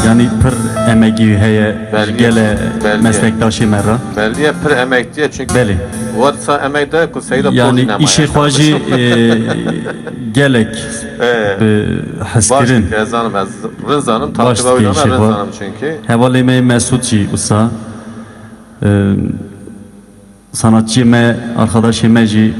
Yanî pir emegî wî heye ji Belliye, gele belliye. meslektaşê me re. Belliye pir emektiye çünkü Belê. wisa emek de ku Seyda Yani Polî nema îşê yani. xwe jî, e, gelek Ee, bi baş hezkirin. dike, ez zanim, ez rin zanim, Baş takiba dike wî name, îşê rin xwe. zanim çünkü. Hevalê me Mesûd jî wisa, e, sanatçiyê me, arkadaşê me jî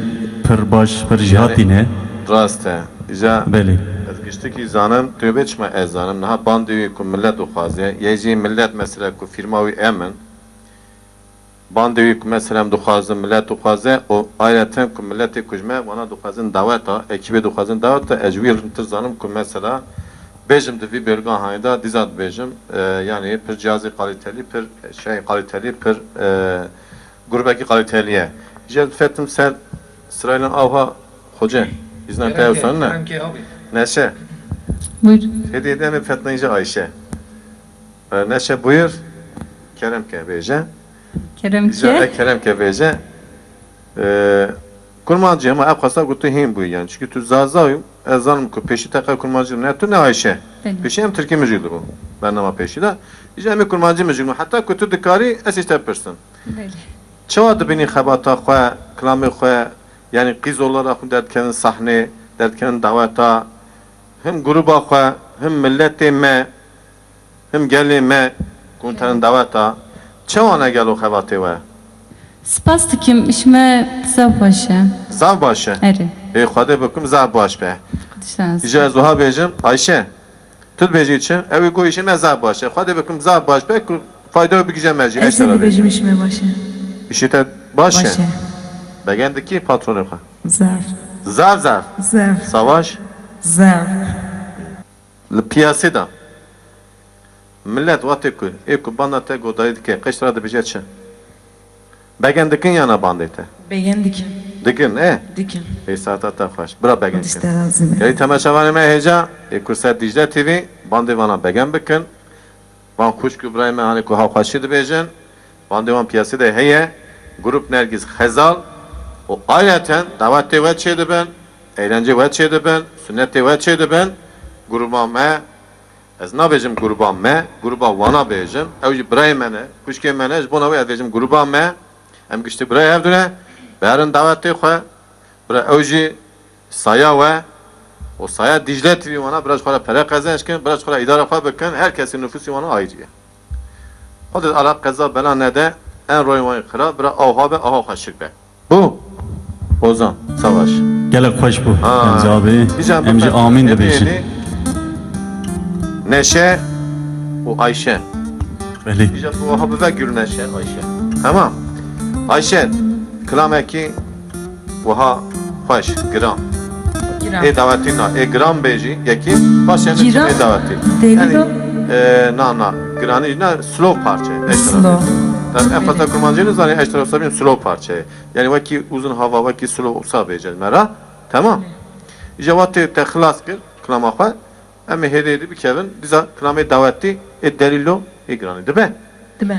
pir baş, pir jêhatî ne. Rast e. Îja Belê. ez giştikî zanim, tu bê çima ez zanim. Niha bandê wî ku millet dixwaze, yê jî millet mesela ku fîrma wî em in. Bandê wî ku mesela em dixwazin, millet dixwaze, û ayreten ku milletê ku ji me wana dixwazin daweta, ekîbê dixwazin daweta, ez ji wî rintir zanim ku mesela bêjim di vî bêrgan hanê de, dîza dibêjim, e, yani pir cihazê kalîtelî, pir şey kalîtelî, pir, e, grubekî kalîtelî ye. Îja difetim ser sirayla awha Xoce, îzna te Kerem ke, ewsan ne? kerem ke abi. Neşe. Buyur. Hêdî hêdî em ê fetinê îja Ayşe. E, Neşe buyur. Kerem ke bêje. Kerem Îja ke. e, kerem ke bêje. E, Kurmancî hema ev xwesta ku tu hîn bûyî yani. Çünkü tu zaza yû, ez zanim ku pêşî te qe kurmancî ne tu ne Ayşe. Belê. Pêşî em tirkî mijûl dibû. Bernama pêşî de. Îja em ê kurmancî mijûl bû. Heta ku tu dikarî ez îşte pirsim. Belê. Çawa dibînî xebata xwe, kilamê xwe, yanî qîzolara xwe derdikevin sahnê, derdikevin daweta, him gruba xwe, him miletê me, him gelê me, ku terin daweta, çawa ne gelo xebatê we? Spas dikim, ji me zaf baş e. Zaf baş e? Erê. Ê, Xwedê bikim zaf baş be. Xwedê şans. Îja ez wiha bêjim, Ayşe, Tu dibêjî çi? Ew ê got îşê me zaf baş e. Xwedê bikim zaf baş be ku fayda bigije me jî. Ez ê bibêjim îşê me baş e. Îşê te baş e? Baş e. Begen dikî patronê xwe? Zaf. Zaf zaf? Zaf. Savaş? Zaf. Li piyasê de millet wextê ku ê ku banda te godarî dike, qeşt ra dibêje çi? Begen dikin yana bandê te? Begen dikin. Dikin, e? Dikin. Ê, saeta te xweş. Bira begen dikin. Dîste razî me. Gelî temaşevanê me hêja, ê ku ser Dicle T V, bandê vana begen bikin. Van xwişk û birayê me hanê ku hawxweşî dibêjin. Bandê wan piyasê de heye. Grup Nergîz Xezal û ayreten dawetê we çêdibin, eğlencê we çêdibin, sunetê we çêdibin. Gruba me Ez nabêjim gruba me, gruba wana bêjim. Ew jî birayê me ne, xwişkê me ne, ji bona wê ez dibêjim gruba me. Em giştî birayê hevdû ne, biherin dawetê xwe. Bira ew jî saya we û saya Dicle T V wana bira ji xwe re pere qezenc kin, bira ji xwe re îdara xwe bikin, her kesî nifûsî wana ayrî ye. Xwedê ala qeza bela nede, en royê wan xira, bira awha be, awha xweşik be. Bû? Ozan Savaş. Gelek xweş bû. Ha. Em jî abi, Îca em jî bixwe-, amîn hêdî, dibêjin. hêdî. Neşe û Ayşe. Belê. Îca tu wiha bive Gülneşe, Ayşe. Tamam. Ayşe, kilamekî wiha xweş, giran. Giran. Ê dawetî na, ê giran bêjî, yekî, paşê ne Giran? çi ê dawetî. Deli Yani, do? e, na, na, giranî ne, slow parçe, eştera. Slow. Yani, en fazla kurmancî ne zanî, eştera sabîn slow parçe. Yani wekî uzun hava, wekî slow usa bêje me ra. Tamam. Îja wextê te xilas kir, kilama xwe. Em ê hêdî hêdî bikevin, dîza kilamê dawetî ê delîlo ê giranî dibe. Dibe.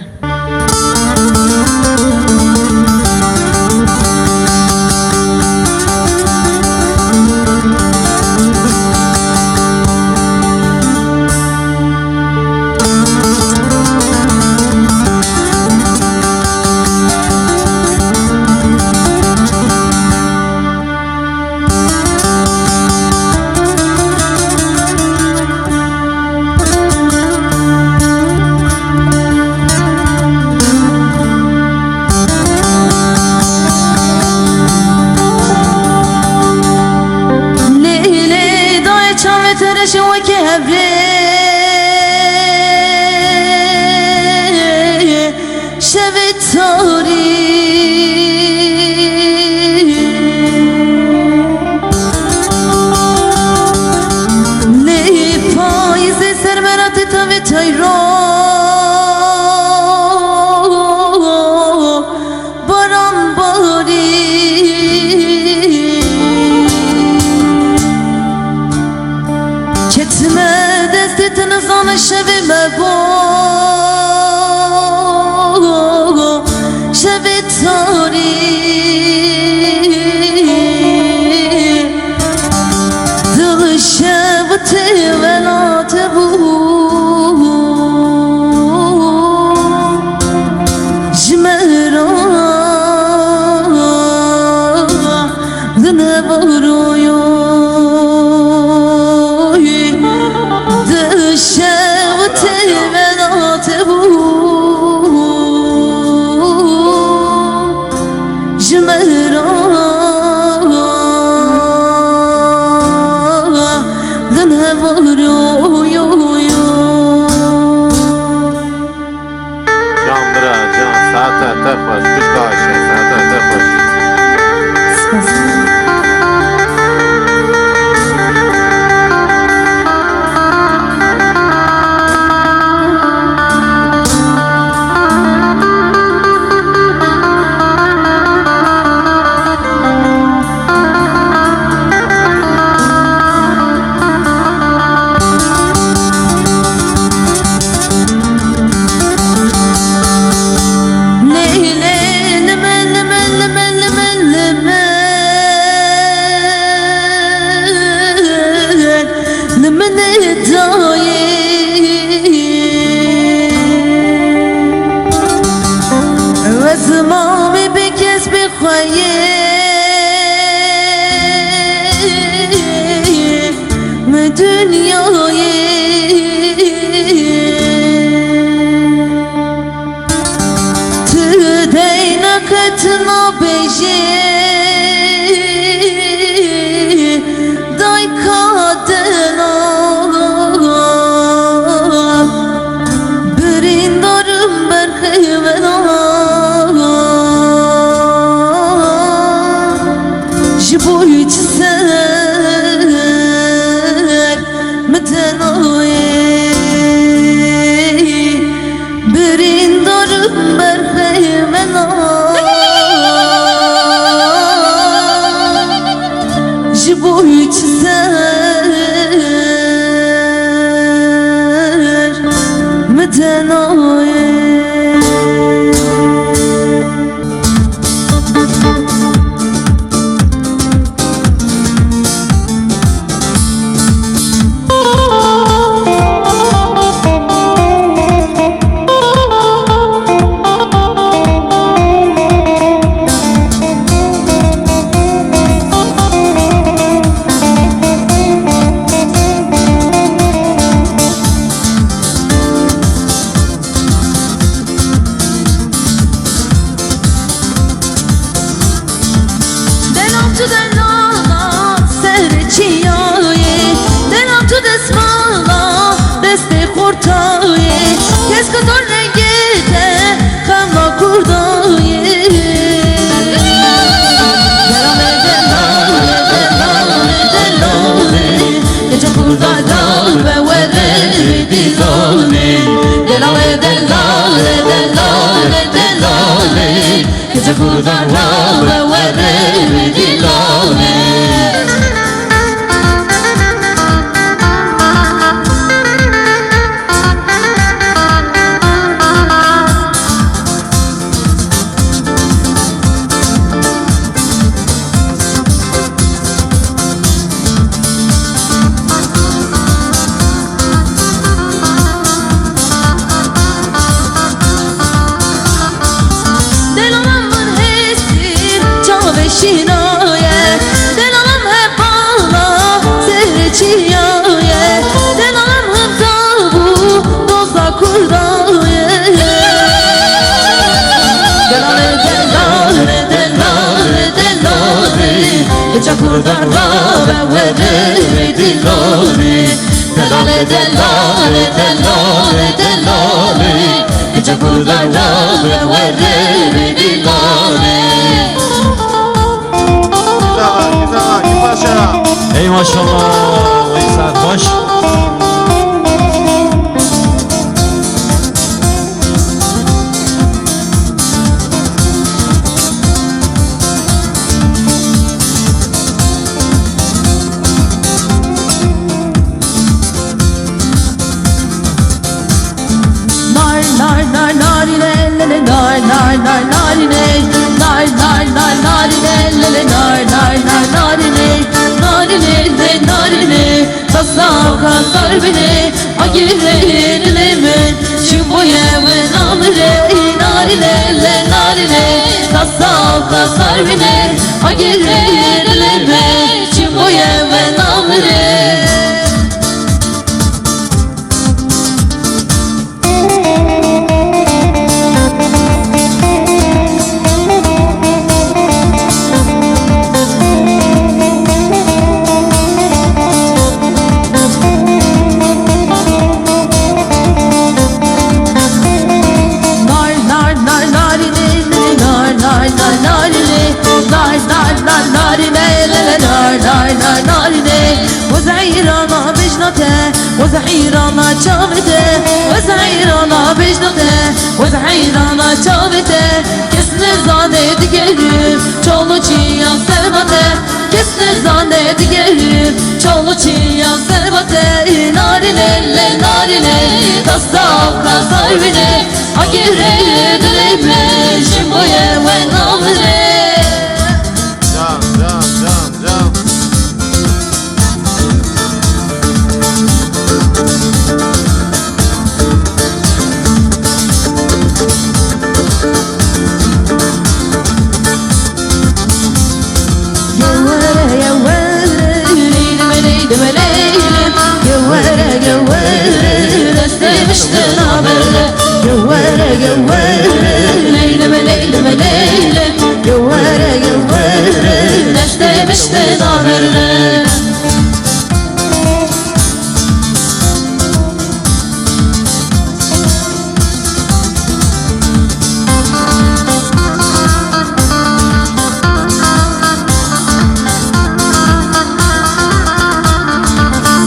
Lê, lê, dayê çavê te re ji wekî hevrê. Şevê tarî. Lê payîzê ser me re tê tavê tayro. Baran barî. Ketime Din heval yo, yo, yo. Can bira, can, saeta te xweş, pişka Ayşe, saeta te xweş. Spas. Li min dayê. Ez mamê bê kes bê xwe yê mi dinyayê. Tu dey neqet nabêjî dayka dina, birîndarim berxê me da. Ji bo çi ser mi tenayê, birîndarim berxê me na. Ji bo çi ser mi tenayê. Dela tu dernana serê çiyayê, dela tu desmala destê xortayê. Kes ku dor rengê te xema kurdayê. Delale, delale, delale, delale. Gece kurda dal ve were dîlale. Delale, delale, delale, delale. Gece kurda dal ve were dîlale. Delala min hêstî çavê şînaye, delala min hepana serê çiyaye, delala min hemza bû doza kurdaye. Delale, delale, delale, delale. Gece kurda rabe were dîlale. Delale, delale, delale, delale. Gece kurda rabe were dîlale. Güzel, güzel, güzel. Ey maşallah, ey saet baş. Nar, nar, nar, narine, le, le, nar, nar, nar, narine. Nar, nar, nar, narine, le, le, nar, nar, nar, narine. Narine, le, narine. Tasa kasar bine, agire, le, le, me. Çimboye ve namre, narine, le, narine. Tasa kasar bine, agire, le, le, me. Çimboye ve namre. Nar, nar, nar, narine, le, le, nar, nar, nar, narine. Wez heyrana bejna te, wez heyrana çavê te, wez heyrana bejna te, wez heyrana çavê te. Kes nezane digerim, çolo çiya serva te. Kes nezane digerim, çolo çiya serva te. Narine, le, narine, dasta ka sarvine. Agere dilê me, ji bo ye we namine. Can, can, can, can. Gewere, gewere, leylim, leylim, leylim. Gewere, gewere, destê mişte nabere. Gewere, gewere, leylim, leylim, leylim. Gewere, gewere, destê mişte nabere.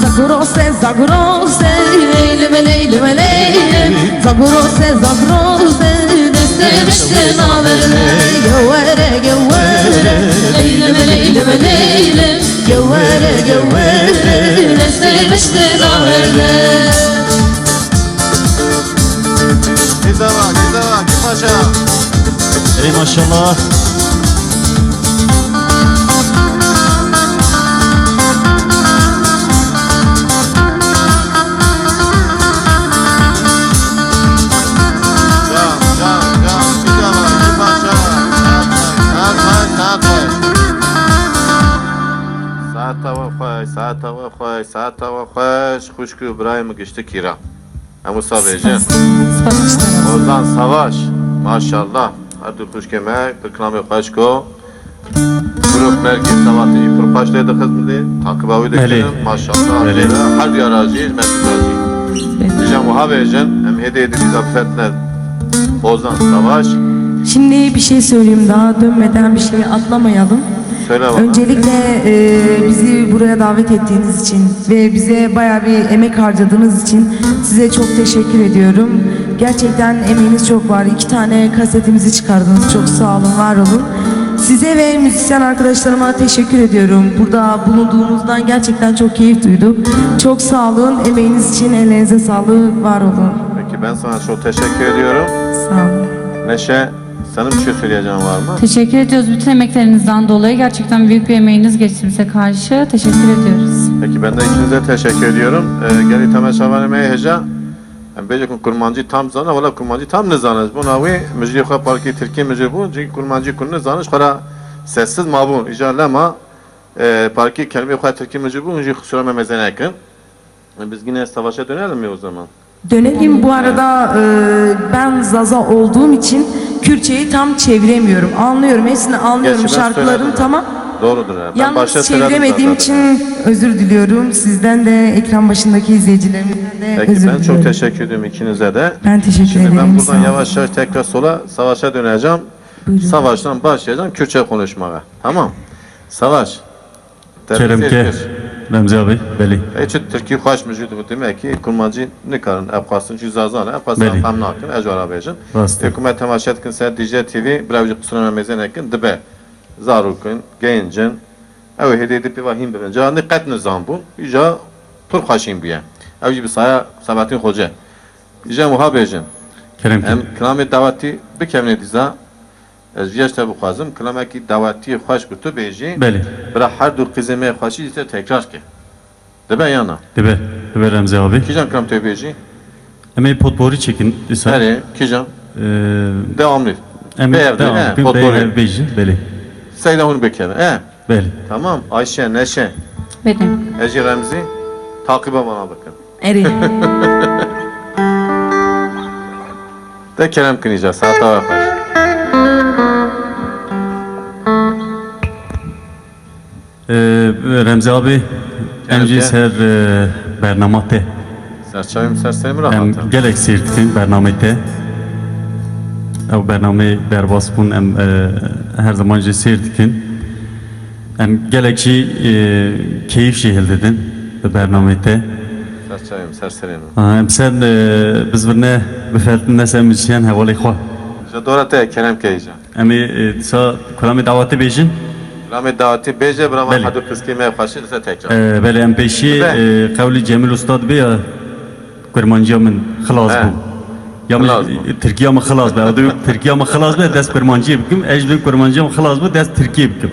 Zagorose, zagorose, leylim, leylim, leylim. Zagorose, zagorose, destê mişte nabere. Gewere, gewere, leylim, leylim, leylim. Gewere, gewere, destê mişte nabere. Hêza bak, hêza bak, Paşa. Ey maşallah. Can, can, can, hêza bak, ey Paşa. Saet, saet, saet, saet. Saeta we xweş, saeta we xweş, saeta we xweş, xwişk û birayê min giştikî re. Em wisa bêjin. Spas. Spas. Ozan Savaş, maşallah. Her du xwişkê me, bi kilamê xweş ko. Grup Merkez Savaş'ı pir xweş lê dixizmidê. Takiba wî Belê. Dikirin, maşallah. Belê. Her du ya razî, ji me razî. Belê. Dîsa wiha bêjin, em hêdî hêdî dîsa bifetine Ozan Savaş. Şimdi bir şey söyleyeyim, daha dönmeden bir şey atlamayalım. Söyle bakalım. Öncelikle, e, bizi buraya davet ettiğiniz için ve bize bayağı bir emek harcadığınız için size çok teşekkür ediyorum. Gerçekten emeğiniz çok var. İki tane kasetimizi çıkardınız. Çok sağ olun, var olun. Size ve müzisyen arkadaşlarıma teşekkür ediyorum. Burada bulunduğumuzdan gerçekten çok keyif duyduk. Çok sağ olun. Emeğiniz için ellerinize sağlık, var olun. Peki, ben sana çok teşekkür ediyorum. Sağ olun. Neşe, senin bir şey söyleyeceğin var mı? Teşekkür ediyoruz bütün emeklerinizden dolayı. Gerçekten büyük bir emeğiniz geçti bize karşı. Teşekkür ediyoruz. Peki, ben de ikinize teşekkür ediyorum. Ee, gelî temaşevanê me hêja. Em bêjin ku kurmancî tam zana, wela kurmancî tam nizane. Ji bona wê mijilê xwe parkî tirkî mijil bû, cî kurmancî ku nizane, ji xwe re sessiz mabûn. Îja lema, e, parkî kelmê xwe tirkî mijil bû, hûn jî qisûra me mêze nekin. Biz yine savaşa dönelim mi o zaman? Dönelim. Bu arada, e, ben Zaza olduğum için Kürtçeyi tam çeviremiyorum. Anlıyorum, hepsini anlıyorum. Gerçi ben şarkılarını söyledim. Tamam. Doğrudur ya. Ben yalnız başta söyledim çeviremediğim zaten. Için özür diliyorum. Sizden de, ekran başındaki izleyicilerimizden de özür diliyorum. Peki, ben çok teşekkür ediyorum ikinize de. Ben teşekkür ederim. Şimdi ben buradan yavaş yavaş tekrar sola savaşa döneceğim. Buyurun. Savaştan başlayacağım Kürtçe konuşmaya. Tamam. Savaş. Kerem ke, Remzi abi, belê. Ê çi tirkî xweş mijûl dibû, demek ki kurmancî nikarin, ev xwestin jî Zaza ne, ev xwestin, belê, fem nakin, ez ji we re bêjim. Rast e. Ê ku me temaşe dikin ser Dicle T V, birevî jî qisûra me mêze nekin, dibe zarokin, gencin, ew ê hêdî hêdî pêva hîn bibin. Cara ne qet nizan bûn, îja pir xweşîn bûye. Ew jî bi saya Sabahattin Xoce. Îja em wiha bêjin. Kerem ke. Em kilamê dawetî bikevnê dîza. Ez ji te bixwazim kilamekî dawetiyê xweş ku tu bêjî, belê, bira her du qîzê me xweşî jî te tekrar ke. Dibe ya na? Dibe, dibe Remzi abi. Kîjan kilam tu bêjî? Em ê potporî çekin dîsa. Erê, kîjan? Ee, Devamlı. Em ê devam bikin, potporî. Bêjî, belê. Seyda hûn bikevin, e? Belê. Tamam, Ayşe, Neşe. Belê. Ez jî Remzî, taqiba bana bikin. Erê. Te kerem kinî ca, saeta we xweş. Ee, Remzi abi, em jî ser, e, bernama te. Ser çavê min, ser serê min re hatin. Em gelek sêr dikin bernamê te. Ew bernamê derbas bûn, em, e, Her zaman jî seyr dikin. Em gelek jî, e, keyf jî hildidin bi bernameyê te. Ser çavê min, ser serê min. Ha, em ser, e, bizvirne bifeltin ne ser muzîsyen hevalê xwe. Ji dora te kerem ke îca. Em ê, e, dîsa kulamê dawetê bêjin. Kulamê dawetê bêje, bira me Belê. Hado piskê me xweşin dîsa tekrar. E, belê, em pêşî, Be. e, qewlî Cemil Ustad bê ya. Kurmanciya min xilas He. bû. Ya min Xilas bû. Tirkiya min xilas be. Ew dibê Tirkiya min xilas be, dest kurmanciyê bikim. Ez jî dibê kurmanciya min xilas bû, dest Tirkiyê bikim.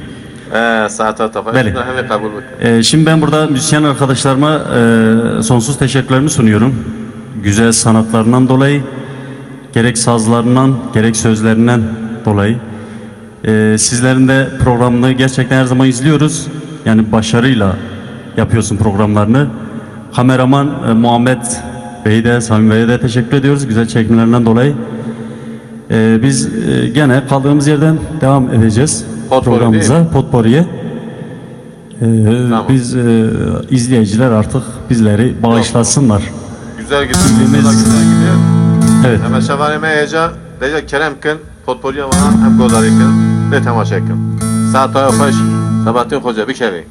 He, saeta te xwe. Belê. Şuna hemê qebûl bikin. Ee, şimdi ben burada müzisyen arkadaşlarıma, e, sonsuz teşekkürlerimi sunuyorum. Güzel sanatlarından dolayı, gerek sazlarından, gerek sözlerinden dolayı. Ee, sizlerin de programını gerçekten her zaman izliyoruz. Yani başarıyla yapıyorsun programlarını. Kameraman, e, Muhammed Bey'e de, Sami Bey'e de teşekkür ediyoruz güzel çekimlerinden dolayı. Ee, biz, e, gene kaldığımız yerden devam edeceğiz Potpourri programımıza, değil mi? Potpourri'ye. Ee, Tamam. biz, e, izleyiciler artık bizleri bağışlasınlar. Güzel gidiyor. Bildiğimiz Güzel gidiyor. Evet. Hemen şevanê me hêja, dêja kerem kin. Potpourriya wana em godarî kin, lê temaşe kin. Saeta xweş, Sebahattin Xoce, bikevê.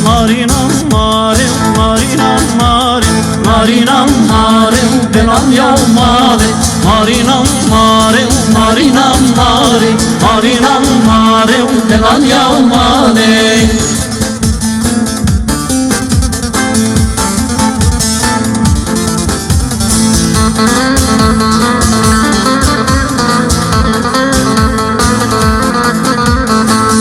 Marînan marê, marînan marê, marînan marê, dilan ya malê. Marînan marê, marînan marê, marînan marê, dilan ya malê.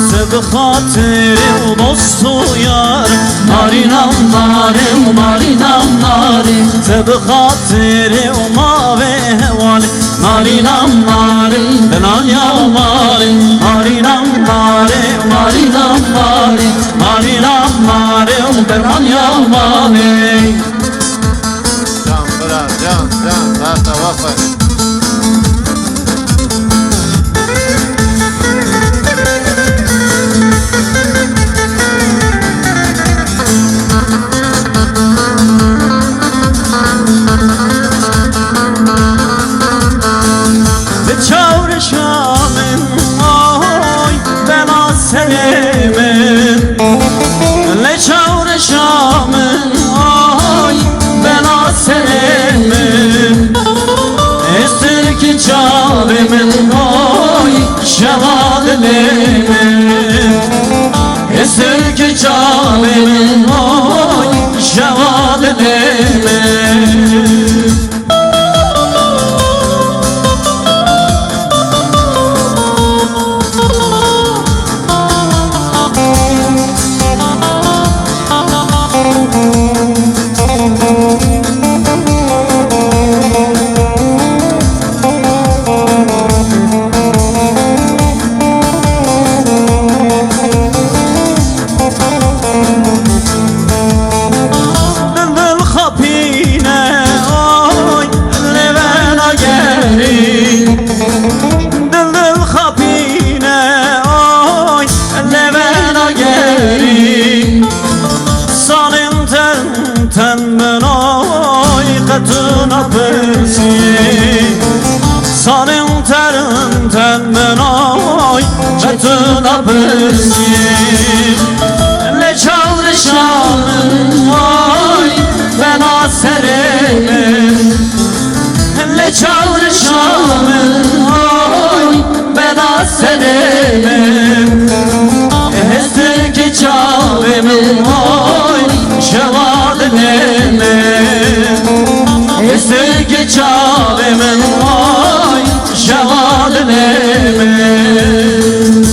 Te bi xatirê û dost û yar, marînan marê û marînan marê. Te bi xatirê û mavê hevalê, marînan marê, dilan ya malê. Marînan marê, marînan marê, marînan marê û dilan ya malê. Can, bira, can, can, saeta we xweş. Li çawrişa min, oy, bela serê min. Li çawrişa min, oy, bela serê min. Êsirkî çavê min, oy, şeva dilê min. Êsirkî çavê min, oy, şeva dilê min. Dil dil xapîne, oy, lê venagerî. Dil dil xapîne, oy, lê venagerî. Salên ten ten min, oy, qe tu napirsî. Salên ten ten min, oy, qe tu napirsî. Lê çawrişa min, oy, bela serê min. Lê çawrişa min, oy, bela serê min. Hêstirkî çavê min, oy, şeva dilê min. Hêstirkî çavê min, oy, şeva dilê min.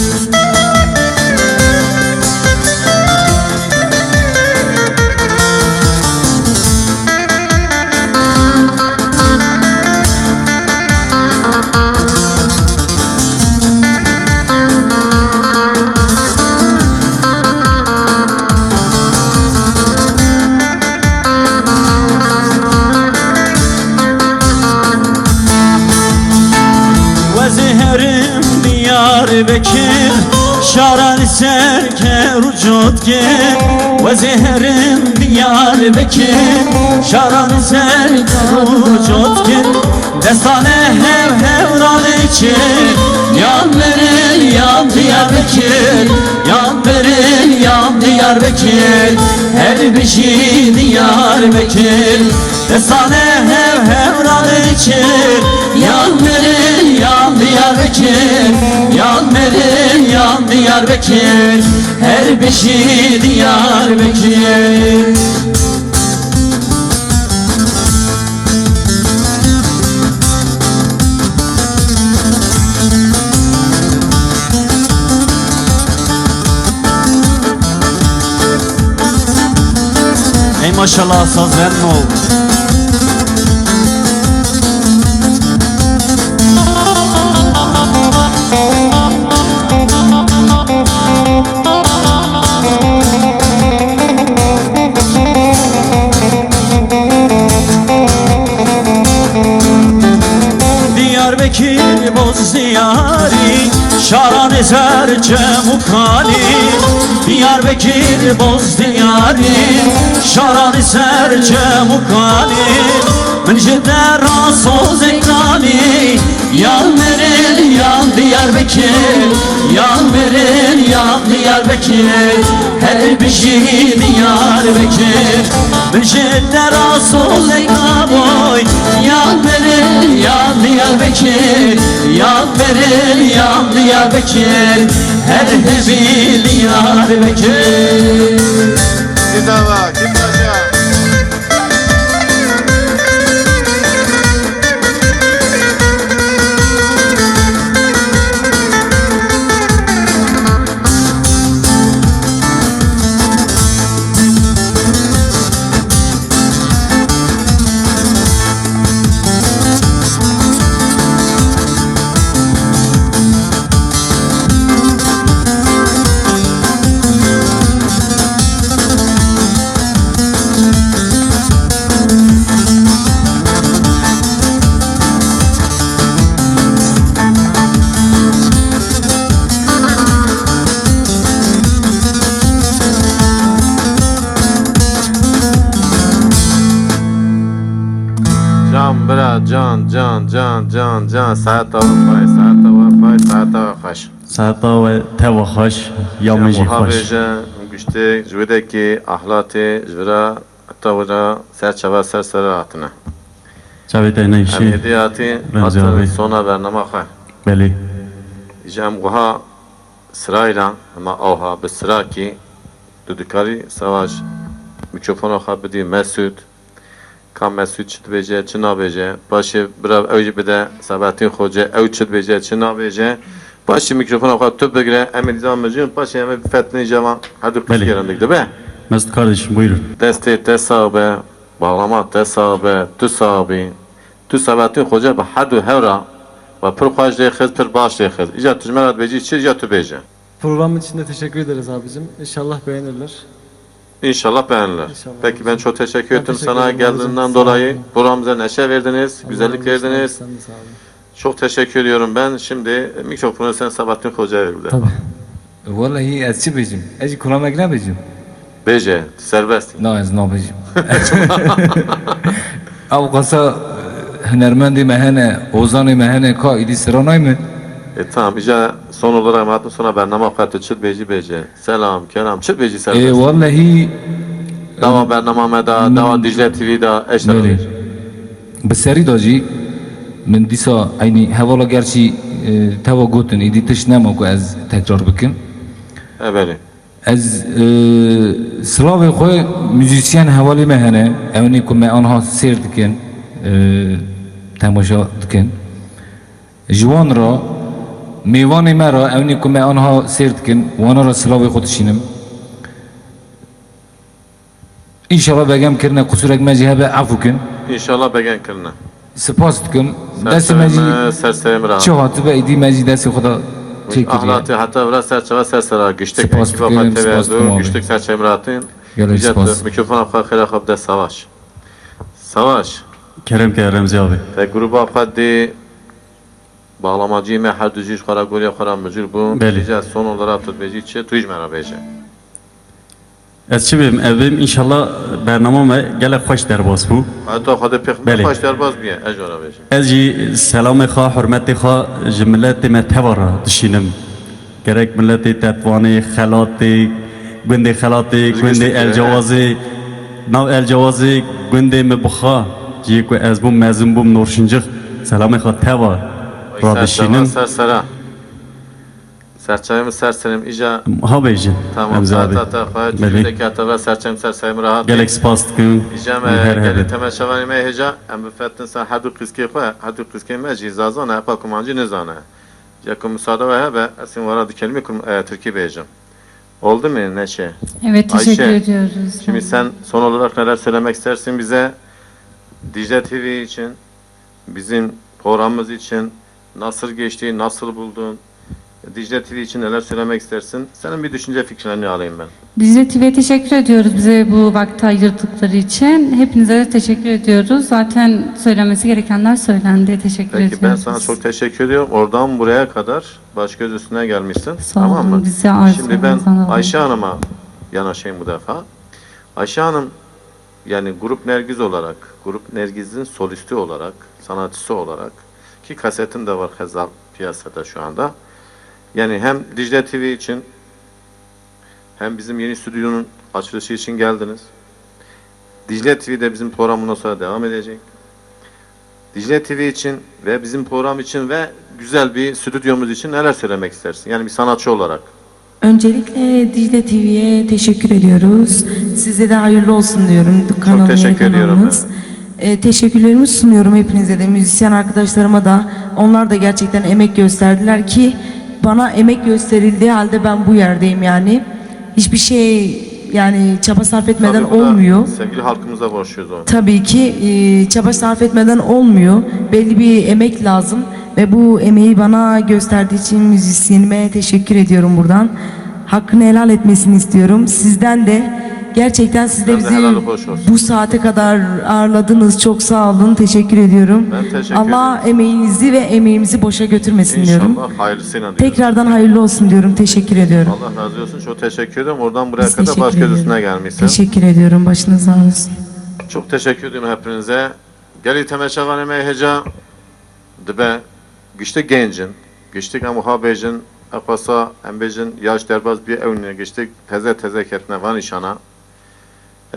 Diyarbekir, şaran ser ker û cot kir, wezê herin Diyarbekir, şaran ser ker û cot kir, destane hev hev radiçir, yan berin yan Diyarbekir, yan berin yan Diyarbekir, her bijî Diyarbekir. Desane hev hev radiçir, yan berin yan Diyarbekir, yan berin yan Diyarbekir, her bijî Diyarbekir. Ey maşallah, sazlenmo. Diyarbekir boz diyarî, şaranê ser çem û kanî. Diyarbekir boz diyarî, şaranê ser çem û kanî. Min ji te re sozek danî, yan berin yan Diyarbekir, yan berin yan Diyarbekir. Her bijî Diyarbekir, min ji te re sozek naboy. Yan berin yan Diyarbekir, yan berin yan Diyarbekir, her hemî Diyarbekir. Kî dava, kî paşa? Can bira, can, can, can, can, can. Saeta we xweş, saeta we xweş, saeta we xweş. Saeta we teva xweş, ya min jî xweş. Em wiha bêje, guştê ji wê dekî ahlatê ji vira heta wira ser çava ser sere hatine. Çavê te neyşî. Em êdî hatî, Remzî hatin abi. Sona bernama xwe. Belê. Ji em wiha sirayla, hema awha bi sirakî, tu dikarî Savaş mikrofona xwe bidî Mesûd. Ka Mesûd çi dibêje, çi nabêje? Paşê bira ew jî bide Sabahattin Xoce, ew çi dibêje, çi nabêje? Paşê mîkrofona xwe tu bigire, em ê dîsa mijûn, paşê em ê bifetinê jevan, her du qîskê Belê. Rendik dibe. Mesut kardeşim, buyurun. Destê te sax be, bağlama te sax be, tu sax bî. Tu Sabahattin Xoce bi her du hewra ve pir xweş lê xist, pir baş lê xist. Îca tu ji me re dibêjî çi, îca tu bêje. Programın için de teşekkür ederiz abicim. İnşallah beğenirler. İnşallah beğenirler. İnşallah Peki, ben abicim. Çok teşekkür Ben ettim teşekkür sana ederim abicim. Geldiğinden Sağ dolayı olun. Programımıza neşe verdiniz, Allah güzellik razı olsun abi, verdiniz. Sen de sağ olun. Çok teşekkür ediyorum. Ben şimdi mikrofonu sen Sabahattin Hoca'ya ver. Tabii. Vallahi ez çi bêjim? Ez jî kulamek nebêjim. Bêje, serbest. Na, ez nabêjim. Ew qasa hunermendê me hene, ozanê me hene, ka îdî sira nayme. E, tamam, îca son olarak em hatin sona bernama xwe, tu çi dibêjî bêje. Selam, kelam, çi dibêjî serbest. E, wallahî, Dawa bernama me da, min dawa Dicle T V da, eşya Belê. Dibêje. Bi serî de jî min dîsa eynî hevala gerçî, e, teva gotin, îdî tişt nema ku ez tekrar bikim. E, belê. Ez, e, silavê xwe muzîsyen hevalê me hene, ewnî ku me anha sêr dikin, e, temaşa dikin. Ji wan re, mêvanê me re, ewnî ku me anha sêr dikin, wana re silavê xwe dişînim. Înşallah begem kirine, qusûrek me jî hebe, efû kin. Înşallah begem kirine. Spas dikim. Destê me jî çi hatibe, îdî me jî destê xwe de çêkiriye. Ahlatê heta vira ser çava ser sera giştek. Spas dikim, spas dikim abi. Giştek ser çemratin. Gelek spas. Mikrofona xwe xêra xwe bide Savaş. Savaş. Kerem ke Remzi abi. Te gruba xwe dê Bağlamacî me her du jî ji xwe re goriya xwe re micûr bû. Belê. Dîce, son olarak tu dibêjî çi? Tu jî me re bêje. Ez çi bêm? Ev bêm, înşallah bernama me gelek xweş derbas bû. Heta Xwedê pêxember Belê. Xweş derbas bûye, ez jî were bêjim. Ez jî selamê xwe, hurmetê xwe ji miletê me teva re dişînim. Gerek miletê Tetwanê, Xelatê, gundê Xelatê, Ji gundê giştî Elcewazê, nav Elcewazê, gundê min bi xwe, cihê ku ez bûm mezin bûm, Norşincix, selamê xwe teva Ay, radişînim. Serçe ser sera. Serçeyê min ser serê min îca. Ha bêjin. Tamam, Remzi abi. Saeta te xwe, Belê. Çûyî te kete ve serçeyê min ser serê min rahat. Gelek spas dikim. Îca me Her gelê hebe. Temeşevanê me hêja, em bifetin ser her du qîskê xwe, her du qîskê me jî zazan e, hepa kurmancî nizane. Ya ku misade we hebe, ez ê wara du kelîmê kum-, e, tirkî bêjim. Oldu mu Neçe? Evet, teşekkür Ayşe, ediyoruz. Şimdi sen son olarak neler söylemek istersin bize? Dicle T V için, bizim programımız için nasıl geçti, nasıl buldun? Dicle T V için neler söylemek istersin? Senin bir düşünce fikirlerini alayım ben. Dicle T V'ye teşekkür ediyoruz bize bu vakti ayırdıkları için. Hepinize de teşekkür ediyoruz. Zaten söylemesi gerekenler söylendi. Teşekkür Peki ben ediyoruz. Sana çok teşekkür ediyorum. Oradan buraya kadar baş göz üstüne gelmişsin. Sağ Tamam olun, mı? bizi ağırladığınız Şimdi ben için. Ayşe Hanım'a yanaşayım bu defa. Ayşe Hanım, yani Grup Nergiz olarak, Grup Nergiz'in solisti olarak, sanatçısı olarak ki kasetin de var Xezal piyasada şu anda. Yani hem Dicle T V için hem bizim yeni stüdyonun açılışı için geldiniz. Dicle T V de bizim program bundan sonra devam edecek. Dicle T V için ve bizim program için ve güzel bir stüdyomuz için neler söylemek istersin? Yani bir sanatçı olarak. Öncelikle Dicle T V'ye teşekkür ediyoruz. Size de hayırlı olsun diyorum kanalınız. Çok teşekkür ediyorum. E, teşekkürlerimi sunuyorum hepinize de, müzisyen arkadaşlarıma da. Onlar da gerçekten emek gösterdiler ki bana emek gösterildiği halde ben bu yerdeyim yani. Hiçbir şey yani çaba sarf etmeden Tabii bu da olmuyor. Sevgili halkımıza borçluyuz onu. Tabii ki e, çaba sarf etmeden olmuyor. Belli bir emek lazım ve bu emeği bana gösterdiği için müzisyenime teşekkür ediyorum buradan. Hakkını helal etmesini istiyorum. Sizden de gerçekten siz de Sen de bizi helal hoş olsun. bu saate kadar ağırladınız. Çok sağ olun. Teşekkür ediyorum. Ben teşekkür Allah ederim. emeğinizi ve emeğimizi boşa götürmesin diyorum. İnşallah hayırlısıyla diyoruz. Tekrardan hayırlı olsun diyorum. Teşekkür ediyorum. Allah razı olsun. Çok teşekkür ederim. Oradan buraya Biz kadar teşekkür baş göz ediyoruz. Üstüne gelmişsin. Teşekkür ediyorum. Başınız sağ olsun. Çok teşekkür ediyorum hepinize. Gelî temeşevanê me hêja dibe giştik genc in. Giştik em wiha bêjin, eqasa em bêjin yaş derbas bî ew nîne. Giştik teze teze ketine van îşana.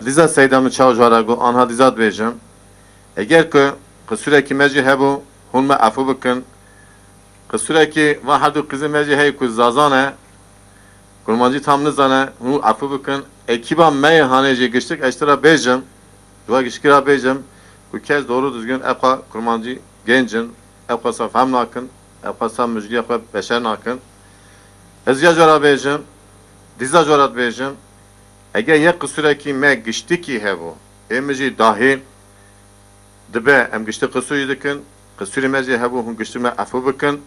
Dîza seyda min çaw jara got, anha dîza dibêjim. Eger ku qisûrekî me jî hebû, hûn me efû bikin. Qisûrekî van her du qîzê me jî heye ku zazan e, kurmancî tam nizane, hûn efû bikin. Ekîba me yê hanê jî giştik ez ji te re bêjim, ji we giştikî re bêjim ku kes doğru düzgün eqwa kurmancî genc in, eqwasa fehm nakin, eqwasa mijliya xwe beşer nakin. Ez ya jara bêjim, dîza jara dibêjim, eger yek qisûrekî me giştikî hebû, ê min jî dahîl, dibe em giştik qisûrî dikin, qisûrê me jî hebû hûn giştik me efû bikin.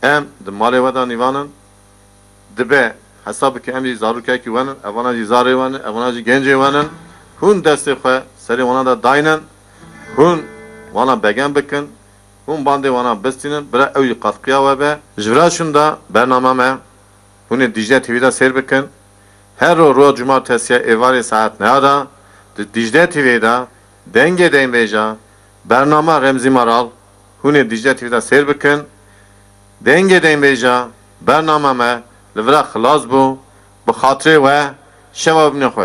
Em di malê we de nîvan in, dibe hesab bike em jî zarokekî we nin, evana jî zarê we nin, evana jî gencê we nin. Hûn destê xwe serê wana de daynin, hûn wana begen bikin, hûn bandê wana bistînin, bira ew jî qatqiya we be. Ji vira şûnda bernama me, hûn ê Dicle T V de sêr bikin. Her ro, roja cumartesiya êvarê saet neha de di Dicle T V de Dengê Deynvêja, bernama Remzî Maral, hûn ê Dicle T V de sêr bikin. Dengê Deynvêja, bernama me li vira xilas bû. Bi xatirê we, şeva we bimîne xweş.